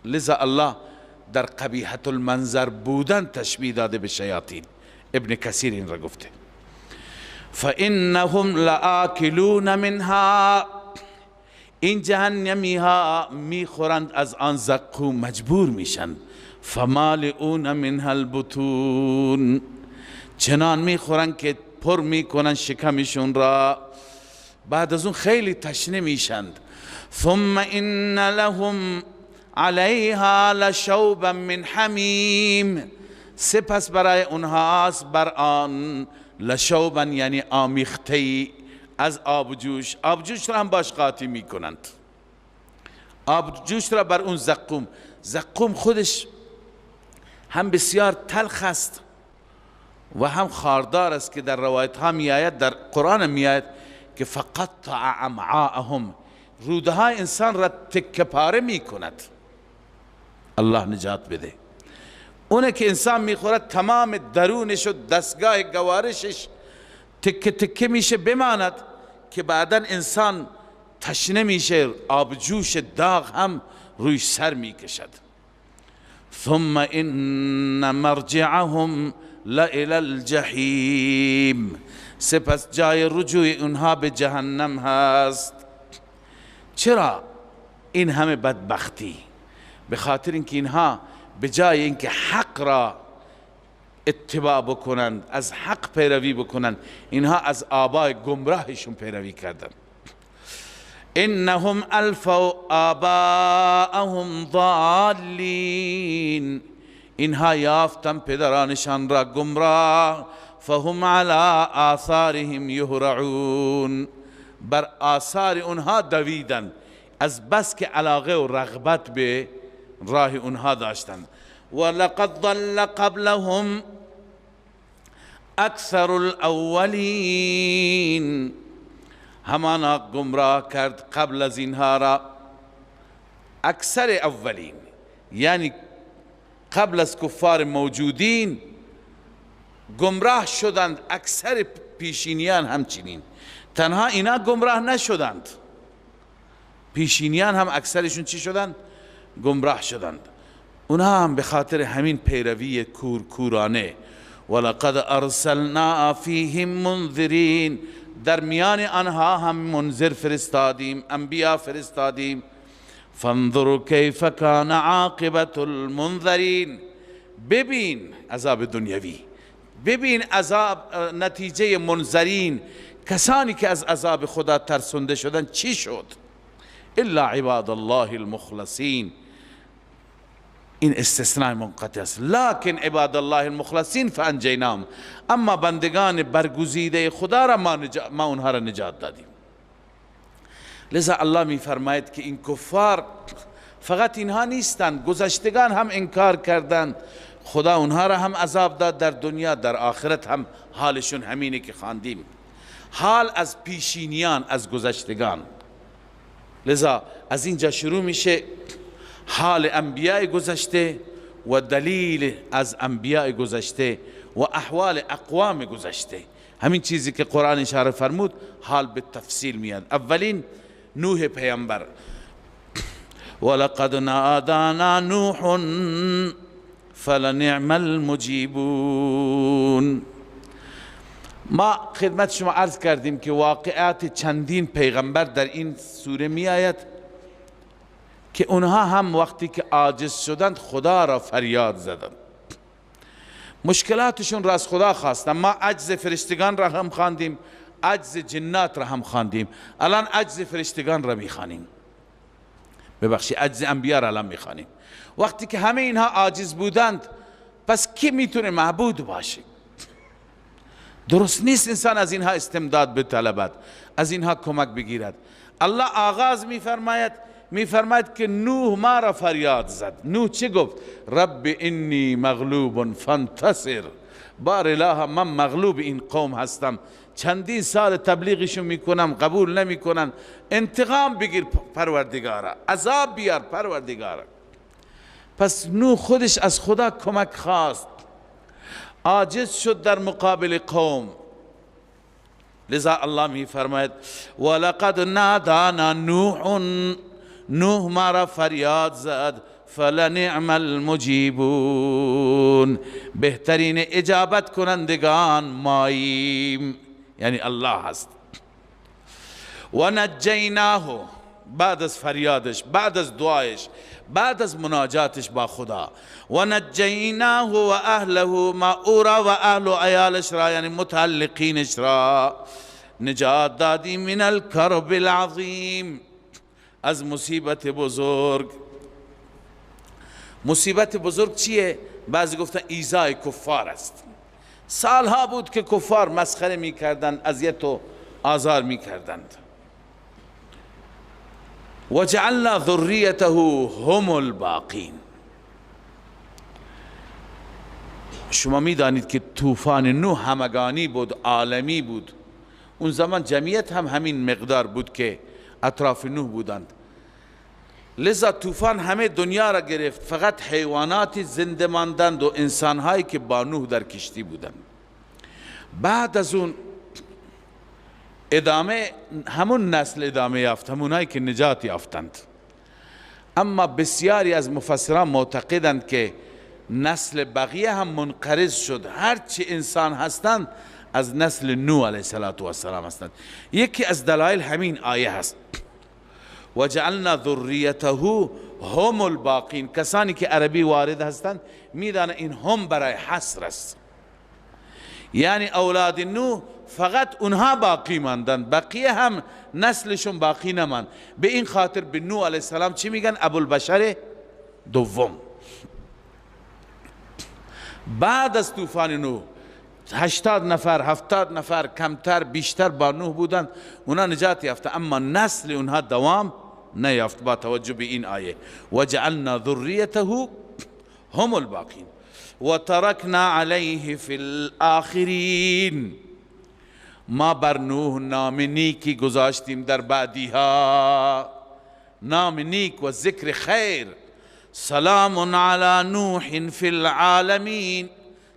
[SPEAKER 2] لذا الله در قبیحة المنظر بودن تشبیه داده به شیاطین. ابن کثیر این را گفته. فإنهم لآکلون منها، این جهنمی ها میخورند از آن زقوم، مجبور میشن. فمالئون منها البطون، چنان میخورند که پر میکنن شکمشون را، بعد از اون خیلی تشنه میشند. ثم ان لهم علیها لشوبا من حمیم، سپس برای اونهاست بر آن لشوبا یعنی آمیخته از آبجوش. آبجوش را هم باش قاطی میکنند، آبجوش را بر اون زقوم. زقوم خودش هم بسیار تلخ است و هم خاردار است که در روایت ها می آید، در قرآن می آید که فقطع امعاءهم، روده های انسان را تکه پاره می کند. الله نجات بده. اونه که انسان میخورد تمام درونش و دستگاه گوارشش تکه تکه میشه، بماند که بعدا انسان تشنه میشه، آبجوش داغ هم روی سر میکشد. ثم ان مرجعهم لإلى الجحیم، سپس جای رجوع اونها به جهنم هست. چرا این همه بدبختی؟ به خاطر اینکه اینها به جای اینکه حق را اتباع بکنند، از حق پیروی بکنند، اینها از آبای گمراهشون پیروی کردند. انهم الفوا آباءهم ضالین، اینها یافتن پدرانشان را گمراه. فهم علی آثارهم یهرعون، بر آثار اونها دویدن، از بس که علاقه و رغبت به راه اونها داشتند. ولقد ضل قبلهم اکثر الاولین، همانا گمراه کرد قبل از اینها را اکثر اولین، یعنی قبل از کفار موجودین گمراه شدند، اکثر پیشینیان همچنین. تنها اینا گمراه نشدند، پیشینیان هم اکثرشون چی شدند؟ گمراه شدند. اونها هم به خاطر همین پیروی کورکورانه. ولقد ارسلنا فیهم منذرین، در میان آنها هم منذر فرستادیم، انبیا فرستادیم. فانظروا کیف کان عاقبت المنذرین، ببین عذاب دنیوی، ببین عذاب نتیجه منذرین، کسانی که از عذاب خدا ترسونده شدن چی شد؟ الا عباد الله المخلصین، این استثناء منقطع است. لکن عباد الله المخلصین فانجیناهم، اما بندگان برگزیده خدا را ما اونها را نجات دادیم. لذا الله می فرماید که این کفار فقط اینها نیستند، گذشتگان هم انکار کردند، خدا اونها را هم عذاب داد در دنیا، در آخرت هم حالشون همینه که خواندیم، حال از پیشینیان، از گذشتگان. لذا از اینجا شروع میشه حال انبیاء گذشته و دلیل از انبیاء گذشته و احوال اقوام گذشته. همین چیزی که قرآن اشاره فرمود حال به تفصیل میاد. اولین نوح پیامبر، ولقد نادانا نوح فلنعم المجیبون. ما خدمت شما عرض کردیم که واقعات چندین پیغمبر در این سوره می آید که اونها هم وقتی که عاجز شدند خدا را فریاد زدند. مشکلاتشون را از خدا خواستن. ما عجز فرشتگان را هم خواندیم، عجز جنات را هم خواندیم، الان عجز فرشتگان را میخوانیم، ببخشید عجز انبیا را الان میخوانیم. وقتی که همه اینها عاجز بودند، پس کی میتونه معبود باشه؟ درست نیست انسان از اینها استمداد بطلبد، از اینها کمک بگیرد. الله آغاز میفرماید، میفرماید که نوح ما را فریاد زد. نوح چه گفت؟ رب انی مغلوب فانتصر. بار اله، من مغلوب این قوم هستم، چندین سال تبلیغشون میکنم قبول نمیکنن، انتقام بگیر پروردگارا، عذاب بیار پروردگارا. پس نوح خودش از خدا کمک خواست، عاجز شد در مقابل قوم. لذا الله می فرماید ولقد نادانا نوح، نوح ما را فریاد زد، فلنعم المجیبون، بهترین اجابت کنندگان ماییم، یعنی الله هست. و نجیناه، بعد از فریادش، بعد از دعایش، بعد از مناجاتش با خدا، و نجیناه و اهله، ما او را و اهل و عیالش را، یعنی متعلقینش را نجات دادیم، من الکرب العظیم، از مصیبت بزرگ. مصیبت بزرگ چیه؟ بعضی گفتن ایذای کفار است. سالها بود که کفار مسخره میکردند، اذیت و آزار میکردند. وجعلنا ذریته هم الباقین. شما میدانید که طوفان نوح همگانی بود، عالمی بود. اون زمان جمعیت هم همین مقدار بود که اطراف نوح بودند. لذا طوفان همه دنیا را گرفت، فقط حیوانات زنده ماندند و انسانهایی که با نوح در کشتی بودند. بعد از اون ادامه همون نسل ادامه یافت، همونایی که نجات یافتند. اما بسیاری از مفسران معتقدند که نسل بقیه هم منقرض شد، هرچی انسان هستند از نسل نوح علیه السلام هستند. یکی از دلایل همین آیه هست، وجعلنا ذریته هم الباقین. کسانی که عربی وارد هستند میدانند این هم برای حصر است، یعنی اولاد نوح فقط اونها باقی ماندند، بقیه هم نسلشون باقی نماند. به این خاطر به نوح علیه السلام چی میگن؟ ابوالبشر دوم. بعد از طوفان نوح 80 نفر 70 نفر کمتر بیشتر با نوح بودند، اونا نجات یافته، اما نسل اونها دوام نیافت با توجه به این آیه وجعلنا ذریته هم الباقین و ترکنا علیه فی الآخرین. ما بر نوح نام نیکی گذاشتیم در بعدیها، نام نیک و ذکر خیر. سلام علی نوح فی العالمین،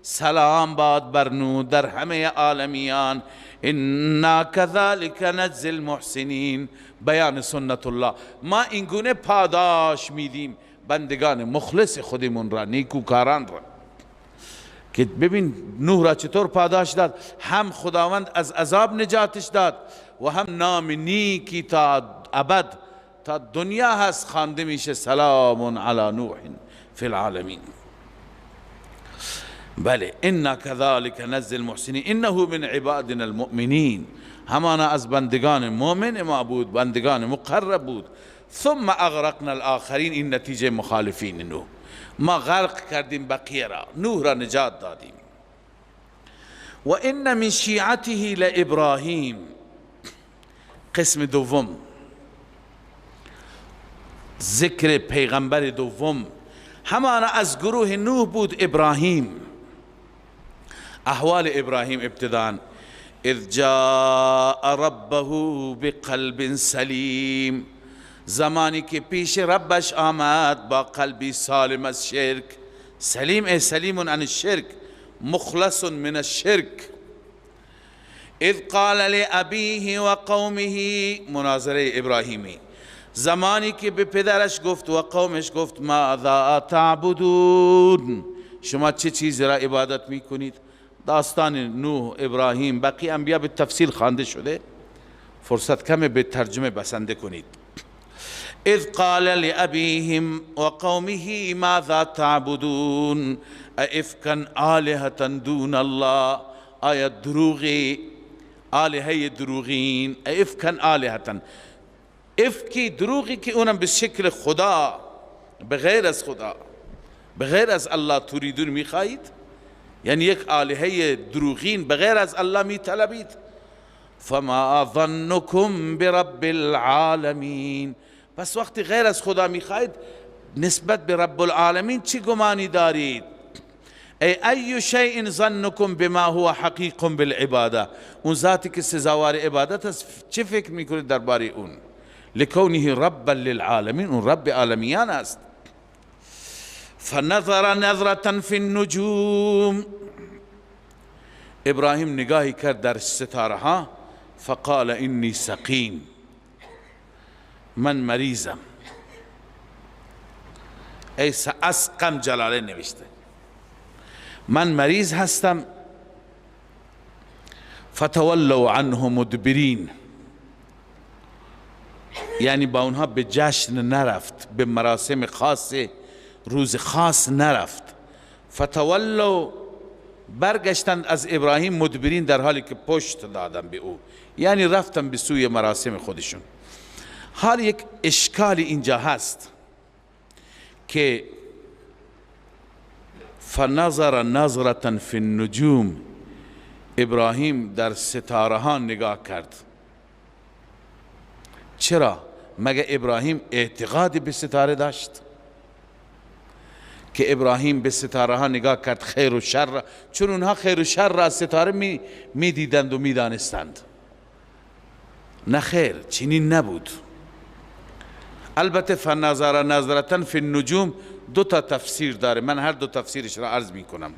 [SPEAKER 2] سلام باد بر نوح در همه عالمیان. انا كذلك نجزی المحسنین، بیان سنت الله. ما اینگونه پاداش میدیم بندگان مخلص خودمون را، نیکوکاران را. که ببین نوح را چطور پاداش داد، هم خداوند از عذاب نجاتش داد و هم نام نیکی تا ابد تا دنیا هست خوانده میشه، سلام علی نوح فی العالمین. بله، انا كذلك نجزی المحسنین انه من عبادنا المؤمنین، همانا از بندگان مؤمن ما بود، بندگان مقرب بود. ثم اغرقنا الاخرین، این نتیجه مخالفین نوح. ما غرق کردیم بقیه را، نوح را نجات دادیم. و ان من شیعته لابراهیم، قسم دوم ذکر پیغمبر دوم، همانا از گروه نوح بود ابراهیم. احوال ابراهیم ابتداء، اذ جاء ربه بقلب سلیم، زمانی که پیش ربش آمد با قلبی سالم از شرک. سلیم ای سلیم عن الشرک، مخلص من الشرک. اذ قال لأبیه و قومه، مناظره ابراهیمی، زمانی که به پدرش گفت و قومش گفت ماذا تعبدون، شما چه چیزی را عبادت میکنید؟ داستان نوح، ابراهیم، بقیه انبیا به تفصیل خوانده شده، فرصت کم به ترجمه بسنده کنید. اذ قال لأبيهم وقومه ماذا تعبدون ائفکا آلهة دون الله. آیا دروغی، آلهه دروغین، ائفکا آلهة، افکی دروغی که اونم به شکل خدا، به غیر از خدا، به غیر از الله تریدون میخواهید، یعنی یک آلهه دروغین به غیر از الله میطلبید. فما ظنکم برب العالمین، پس وقتی غیر از خدا میخواهید نسبت به رب العالمین چی گمانی دارید؟ ای ای شیء ظنکم بما هو حقیق بالعباده، اون ذاتی که سزاوار عبادت است چه فکر میکنید درباره اون؟ لکونه ربا للعالمین، اون رب عالمیان است. فنظر نظرة فی النجوم، ابراهیم نگاهی کرد در ستاره ها، فقال انی سقیم، من مریضم. ای سأسقم، جلاله نوشته، من مریض هستم. فتولوا عنه مدبرین، یعنی با اونها به جشن نرفت، به مراسم خاص روز خاص نرفت. فتولوا، برگشتند از ابراهیم، مدبرین در حالی که پشت دادن به او، یعنی رفتن به سوی مراسم خودشون. حال یک اشکال اینجا هست که فنظر نظرة فی النجوم، ابراهیم در ستاره ها نگاه کرد. چرا؟ مگه ابراهیم اعتقادی به ستاره داشت که ابراهیم به ستاره ها نگاه کرد خیر و شر؟ چون اونها خیر و شر را از ستاره می دیدند و می دانستند. نه خیر، چنین نبود. البته فنظر نظرة فی النجوم دو تا تفسیر داره، من هر دو تفسیرش را عرض می کنم.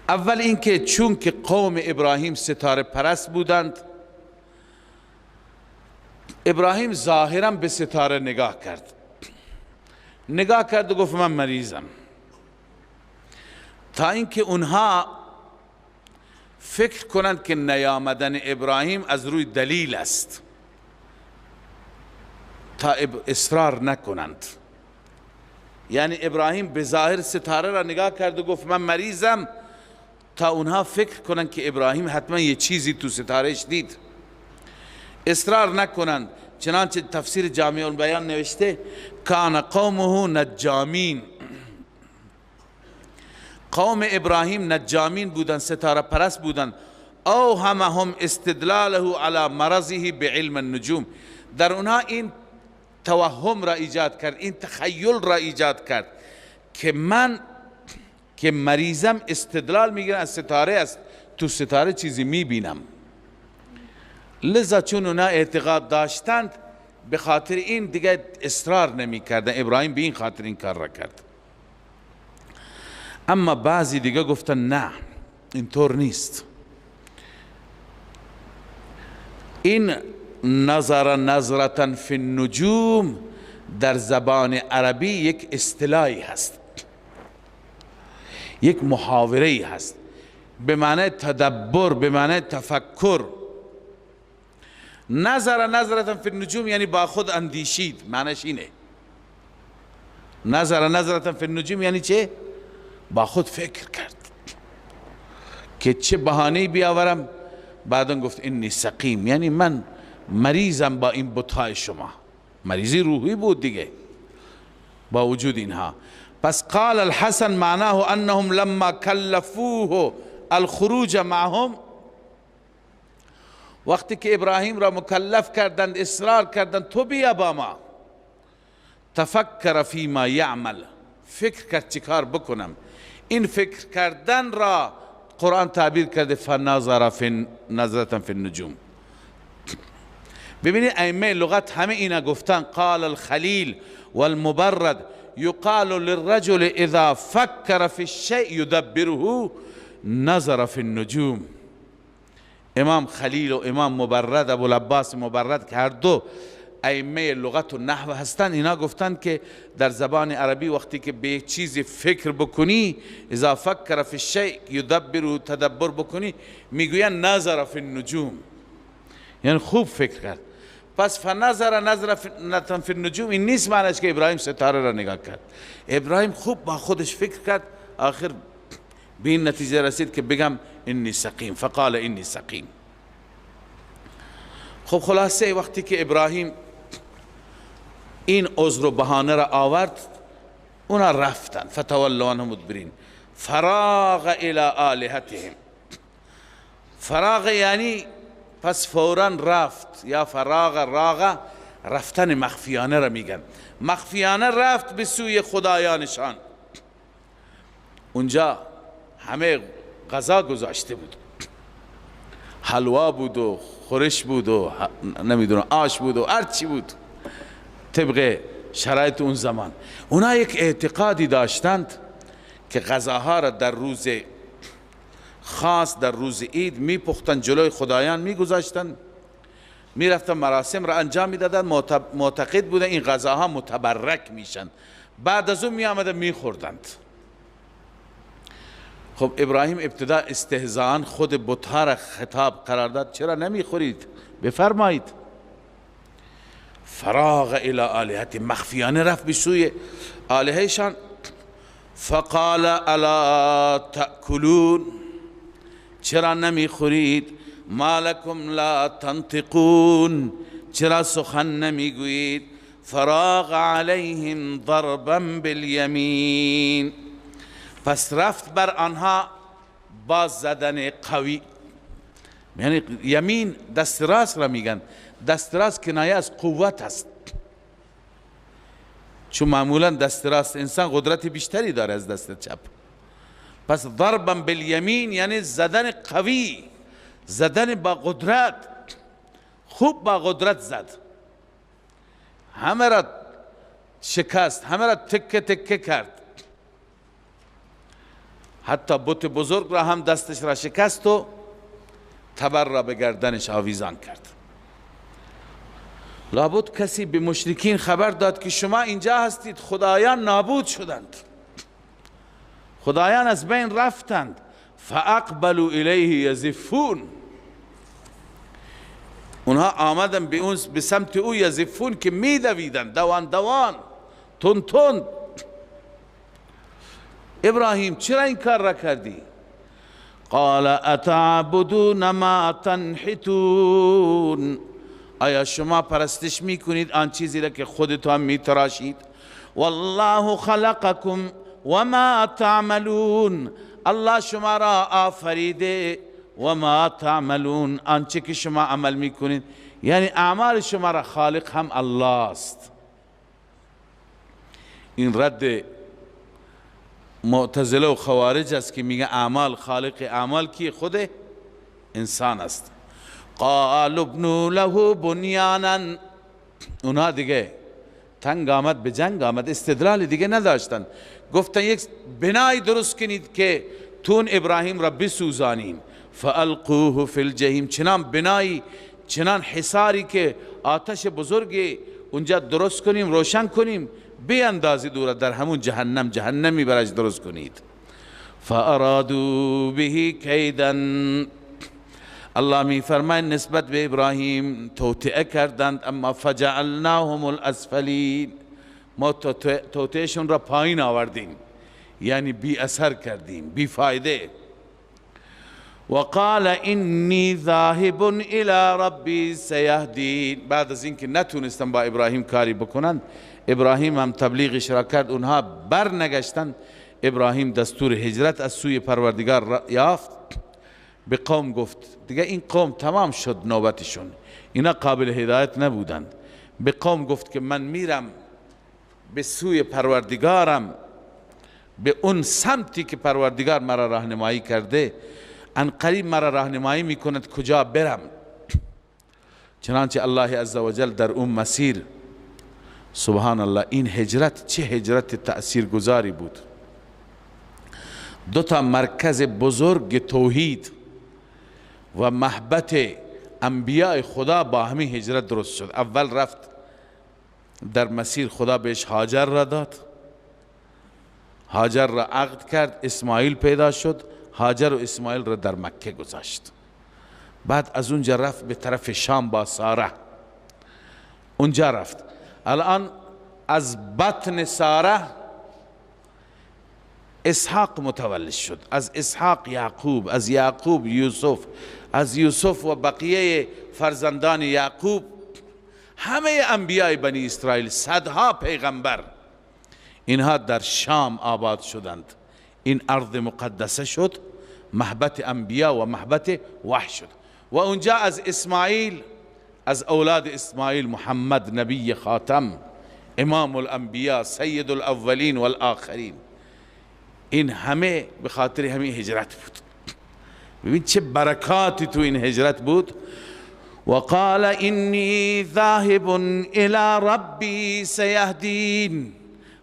[SPEAKER 2] اول اینکه چون که قوم ابراهیم ستاره پرست بودند، ابراهیم ظاهرا به ستاره نگاه کرد، نگاه کرد و گفت من مریضم، تا اینکه اونها فکر کنند که نیامدن ابراهیم از روی دلیل است، تا اصرار نکنند. یعنی ابراهیم به ظاهر ستاره را نگاه کرد و گفت من مریضم، تا اونها فکر کنند که ابراهیم حتما یه چیزی تو ستارهش دید، اصرار نکنند. چنانچه تفسیر جامع البیان نوشته کان قومه نجامین، قوم ابراهیم نجامین بودند، ستاره پرست بودند. او همهم استدلاله علی مرضه بعلم النجوم، در اونها این توهم را ایجاد کرد، این تخیل را ایجاد کرد که من که مریضم استدلال میگیرم از ستاره است، تو ستاره چیزی میبینم. لذا چون اونا اعتقاد داشتند به خاطر این دیگه اصرار نمی کردن. ابراهیم به این خاطر این کار را کرد. اما بعضی دیگه گفتن نه، اینطور نیست. این نظر نظرة فی النجوم در زبان عربی یک اصطلاحی هست، یک محاوره‌ای هست، به معنی تدبر، به معنی تفکر. نظر نظرة فی النجوم یعنی با خود اندیشید، معنیش اینه. نظر نظرة فی النجوم یعنی چه؟ با خود فکر کرد که چه بهانه‌ای بیاورم. بعدا گفت انی سقیم، یعنی من مریضم با این بت‌های شما. مریضی روحی بود دیگه با وجود اینها. پس قال الحسن معناه انهم لما کلفوه الخروج معهم، وقتی که ابراهیم را مکلف کردند، اصرار کردند تو بیا با ما، تفکر فیما یعمل، فکر کرد چی کار بکنم. این فکر کردن را قرآن تعبیر کرده فنظر فی نظرة فی النجوم. ببینید ائمه لغت همه اینا گفتن. قال الخلیل والمبرد یقال للرجل اذا فکر فی الشیء یدبره نظر فی النجوم. امام خلیل و امام مبرد، ابوالعباس مبرد، که هر دو ائمه لغت و نحو هستند، اینا گفتند که در زبان عربی وقتی که به یک چیزی فکر بکنی، اذا فکر فی الشیء یدبره، تدبر بکنی، میگوین نظر فی النجوم، یعنی خوب فکر کرد. پس فنظر نظر فی النجوم این نیست معنیش که ابراهیم ستاره را نگاه کرد. ابراهیم خوب با خودش فکر کرد، آخر به این نتیجه رسید که بگم انی سقیم، فقال انی سقیم. خب خلاصه وقتی که ابراهیم این عذر و بهانه را آورد، اونا رفتن، فتولوا عنه مدبرین. فراغ الى آلهتهم، فراغ یعنی پس فوراً رفت، یا فراغ راغ رفتن مخفیانه را میگن. مخفیانه رفت به سوی خدایانشان. اونجا همه غذا گذاشته بود، حلوا بود و خورش بود و نمیدونم آش بود و هر چی بود طبق شرایط اون زمان. اونا یک اعتقادی داشتند که غذاها را در روز خاص، در روز عید میپختن، جلوی خدایان میگذاشتن، میرفتن مراسم را انجام میدادن، معتقد بودن این غذاها متبرک میشن، بعد از اون میآمدن میخوردند. خب ابراهیم ابتدا استهزاءً خود بتها را خطاب قرار داد، چرا نمیخورید؟ بفرمایید. فراغ الى آلهت، مخفیانه رفت به سوی آلههشان. فقال الا تأکلون، چرا نمیخورید؟ ما لکم لا تنطقون، چرا سخن نمیگویید؟ فراغ علیهم ضربا بالیمین، پس رفت بر آنها با زدن قوی. یعنی یمین دست راست را میگن، دست راست کنایه از قوت است، چون معمولا دست راست انسان قدرت بیشتری داره از دست چپ. پس ضربا بالیمین یعنی زدن قوی، زدن با قدرت، خوب با قدرت زد، همه را شکست، همه را تکه تکه کرد، حتی بت بزرگ را هم دستش را شکست و تبر را به گردنش آویزان کرد. لابد کسی به مشرکین خبر داد که شما اینجا هستید، خدایان نابود شدند، خدایان از بین رفتند. فاقبلوا الیه یزفون، اونها آمدن به سمت او یزفون که میدویدند، دوان دوان، تون تون. ابراهیم چرا این کار را کردی؟ قال اتعبدون ما تنحتون، آیا شما پرستش میکنید آن چیزی را که خودتان میتراشید؟ والله خلقکم وما تعملون، الله شما را آفریده، وما تعملون، آنچه که شما عمل میکنید، یعنی اعمال شما را خالق هم الله است. این رد معتزله و خوارج است که میگه اعمال خالق اعمال کی؟ خود انسان است. قالوا ابنوا له بنیانا، اونا دیگه تنگ آمد به جنگ آمد، استدلال دیگه نداشتن، گفتن یک بنای درست کنید که تون ابراهیم را بسوزانیم. فالقوه فی الجحیم، چنان بنایی، چنان حصاری که آتش بزرگی اونجا درست کنیم، روشن کنیم، بیاندازید او را در همون جهنم، جهنمی برش درست کنید. فارادوا به کیدا، الله می فرماید نسبت به ابراهیم توطئه کردند، اما فجعلناهم الاسفلین، ما توطئهشون را پایین آوردیم، یعنی بی اثر کردیم، بی فایده. وقال انی ذاهب الی ربی سیهدین، بعد از اینکه نتونستن با ابراهیم کاری بکنند، ابراهیم هم تبلیغش را کرد، اونها بر نگشتند. ابراهیم دستور هجرت از سوی پروردگار یافت، به قوم گفت دیگه این قوم تمام شد نوبتشون، اینا قابل هدایت نبودند. به قوم گفت که من میرم به سوی پروردگارم، به اون سمتی که پروردگار مرا راهنمایی کرده، ان قریب مرا راهنمایی میکند کجا برم. چنانچه الله عزوجل در اون مسیر، سبحان الله، این هجرت چه هجرت تأثیرگذاری بود. دو تا مرکز بزرگ توحید و محبت انبیاء خدا با همین هجرت درست شد. اول رفت در مسیر، خدا بهش هاجر را داد، هاجر را عقد کرد، اسماعیل پیدا شد، هاجر و اسماعیل را در مکه گذاشت. بعد از اونجا رفت به طرف شام با ساره. اونجا رفت. الان از بطن ساره اسحاق متولد شد، از اسحاق یعقوب، از یعقوب یوسف، از یوسف و بقیه فرزندان یعقوب، همه انبیای بنی اسرائیل، صدها پیغمبر، اینها در شام آباد شدند. این ارض مقدسه شد، محبت انبیا و محبت وحی شد. و اونجا از اسماعیل، از اولاد اسماعیل محمد نبی خاتم، امام الانبیا، سید الاولین والآخرین. این همه به خاطر همین هجرت بود. ببین چه برکاتی تو این هجرت بود. وقال انی ذاهب الى ربی سیهدین،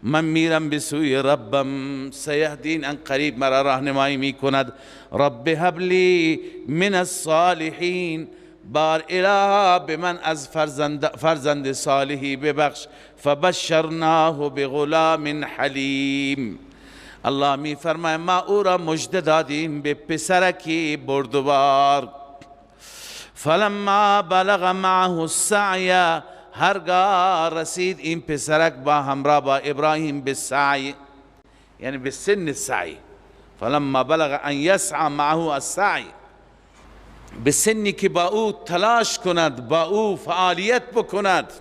[SPEAKER 2] من میرم به سوی ربم، سیهدین ان قریب مرا راهنمایی میکند. رب هب لی من الصالحین، بار اله به من از فرزند صالحی ببخش. فبشرناه بغلام حلیم، الله می فرماید ما او را مژده دادیم به پسرکی بردبار. فلما بلغ معه السعی، هرگاه رسید این پسرک با همراه با ابراهیم به سعی، یعنی به سن سعی. فلما بلغ ان یسعی معه السعی، به سنی که با او تلاش کند، با او فعالیت بکند.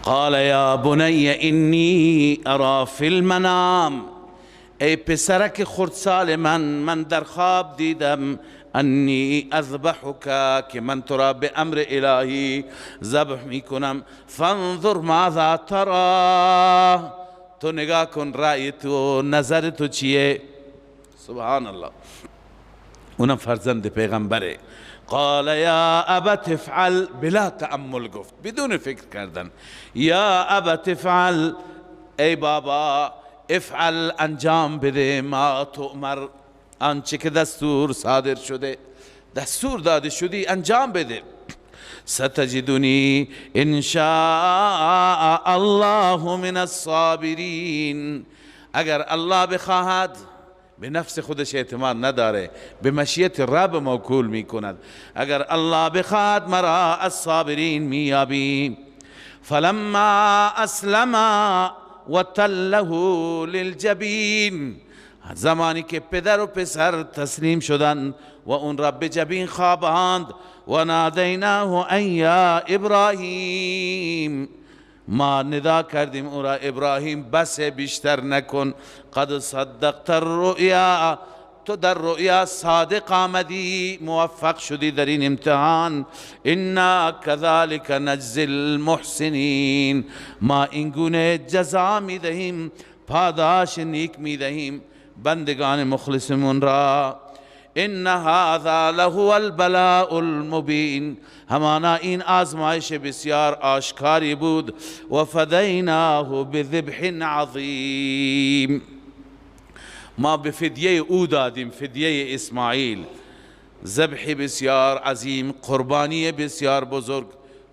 [SPEAKER 2] قال یا بنی انی ارا فی المنام، ای پسرک خردسال من، من در خواب دیدم انی اذبحک، که من تو را به امر الهی ذبح میکنم. فانظر ماذا ترا، تو نگاه کن رأی تو، نظر تو چیه؟ سبحان الله، اونم فرزند پیغمبره. قال یا ابت افعل، بلا تأمل گفت، بدون فکر کردن. یا ابت افعل، ای بابا افعل، انجام بده، ما تؤمر، آنچه که دستور صادر شده، دستور داده شدی انجام بده. ستجدنی ان شاء الله من الصابرین، اگر الله بخواهد، به نفس خودش اعتماد نداره، به مشیت رب موکول میکند. اگر الله بخواهد مرا از صابرین میابی. فلما اسلم وتله للجبین، زمانی که پدر و پسر تسلیم شدند و اون را به جبین خواباند. و نادیناه ان یا ابراهیم، ما ندا کردیم او را ابراهیم بس بیشتر نکن. قد صدقت الرؤیا، تو در رؤیا صادق آمدی، موفق شدی در این امتحان. انا كذلك نجزی المحسنین، ما این گونه جزا میدهیم، پاداش نیک میدهیم بندگان مخلصمون را. ان هذا لهو البلاء المبین، همانا این آزمایش بسیار آشکاری بود. و فدیناه بذبح عظیم، ما به فدیه او دادیم، فدیه اسماعیل، ذبح بسیار عظیم، قربانی بسیار بزرگ،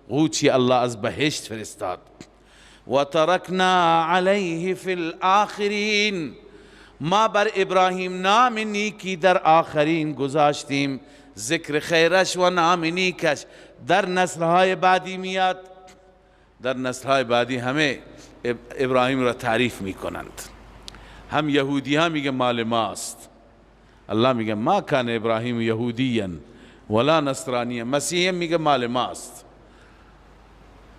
[SPEAKER 2] قوچی الله از بهشت فرستاد. و ترکنا علیه فی الآخرین، ما بر ابراهیم نام نیکی در آخرین گذاشتیم، ذکر خیرش و نام نیکش در نسلهای بعدی میاد. در نسلهای بعدی همه ابراهیم را تعریف میکنند. هم یهودی ها میگه مال ماست، الله میگه ما کان ابراهیم یهودیا ولا نصرانیا، مسیحی میگه مال ماست،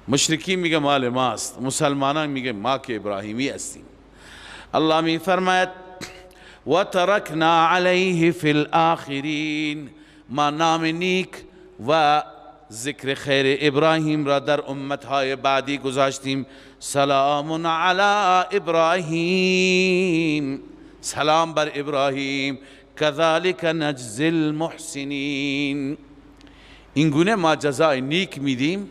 [SPEAKER 2] مشرکین میگه مال ماست، مسلمانان میگه ما که ابراهیمی هستیم. الله می فرماید و ترکنا علیه فی الآخرین، ما نام نیک و ذکر خیر ابراهیم را در امتهای بعدی گذاشتیم. سلام علی ابراهیم، سلام بر ابراهیم. کذالک نجزی المحسنین، این گونه ما جزای نیک میدیم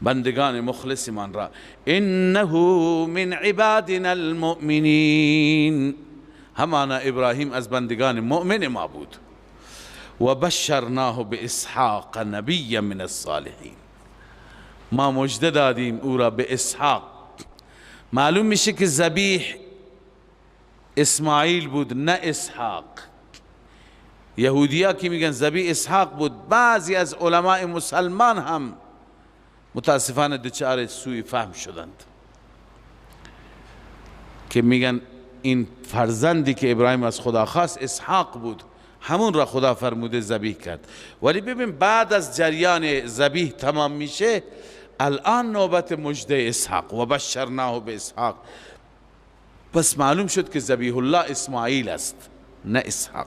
[SPEAKER 2] بندگان مخلص من را. انه من عبادنا المؤمنین، همانا ابراهیم از بندگان مؤمن ما بود. و بشرناه باسحاق نبیا من الصالحین، ما مژده دادیم او را به اسحاق. معلوم میشه که ذبیح اسماعیل بود نه اسحاق. یهودیا که میگن ذبیح اسحاق بود، بعضی از علماء مسلمان هم متاسفانه دچار سوء فهم شدند که میگن این فرزندی که ابراهیم از خدا خواست اسحاق بود، همون را خدا فرموده ذبیح کرد. ولی ببین بعد از جریان ذبیح تمام میشه، الان نوبت مژده اسحاق، و بشرناه به اسحاق. پس معلوم شد که ذبیح الله اسماعیل است نه اسحاق.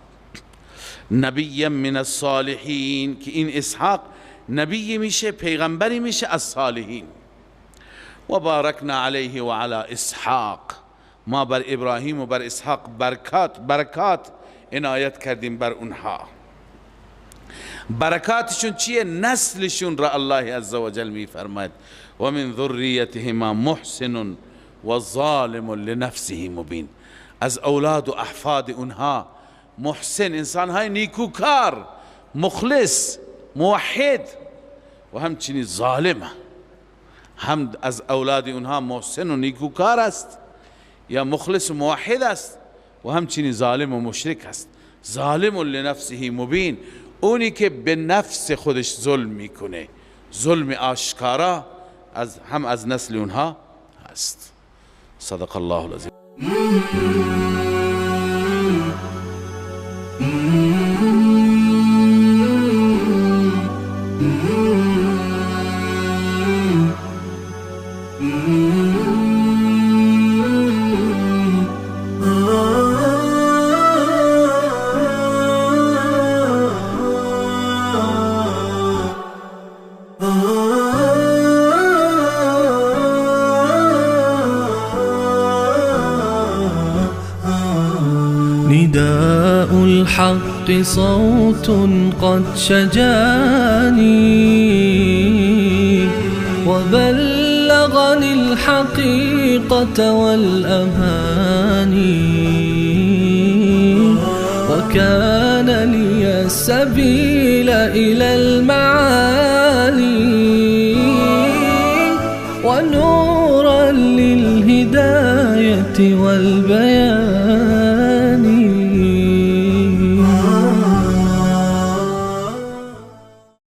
[SPEAKER 2] نبی من الصالحین، که این اسحاق نبی میشه، پیغمبری میشه از صالحین. و بارکنا علیه و علی اسحاق، ما بر ابراهیم و بر اسحاق برکات عنایت کردیم بر اونها. برکاتشون چیه؟ نسلشون را الله عزوجل میفرماید و من ذریتهما محسن و ظالم لنفسه مبین. از اولاد و احفاد اونها محسن، انسانهای نیکوکار، مخلص، موحد، و همچنین ظالم. هم از اولاد اونها محسن و نیکوکار است یا مخلص و موحد است، و همچنین ظالم و مشرک است. ظالم لنفسه مبین، اونی که به نفس خودش ظلم میکنه، ظلم آشکارا، از هم از نسل اونها هست. صدق الله العظیم.
[SPEAKER 1] نداء الحق صوت قد شجاني، وبلغني الحقيقة والأماني، وكان لي السبيل إلى المعالي، ونورا للهداية والبيان.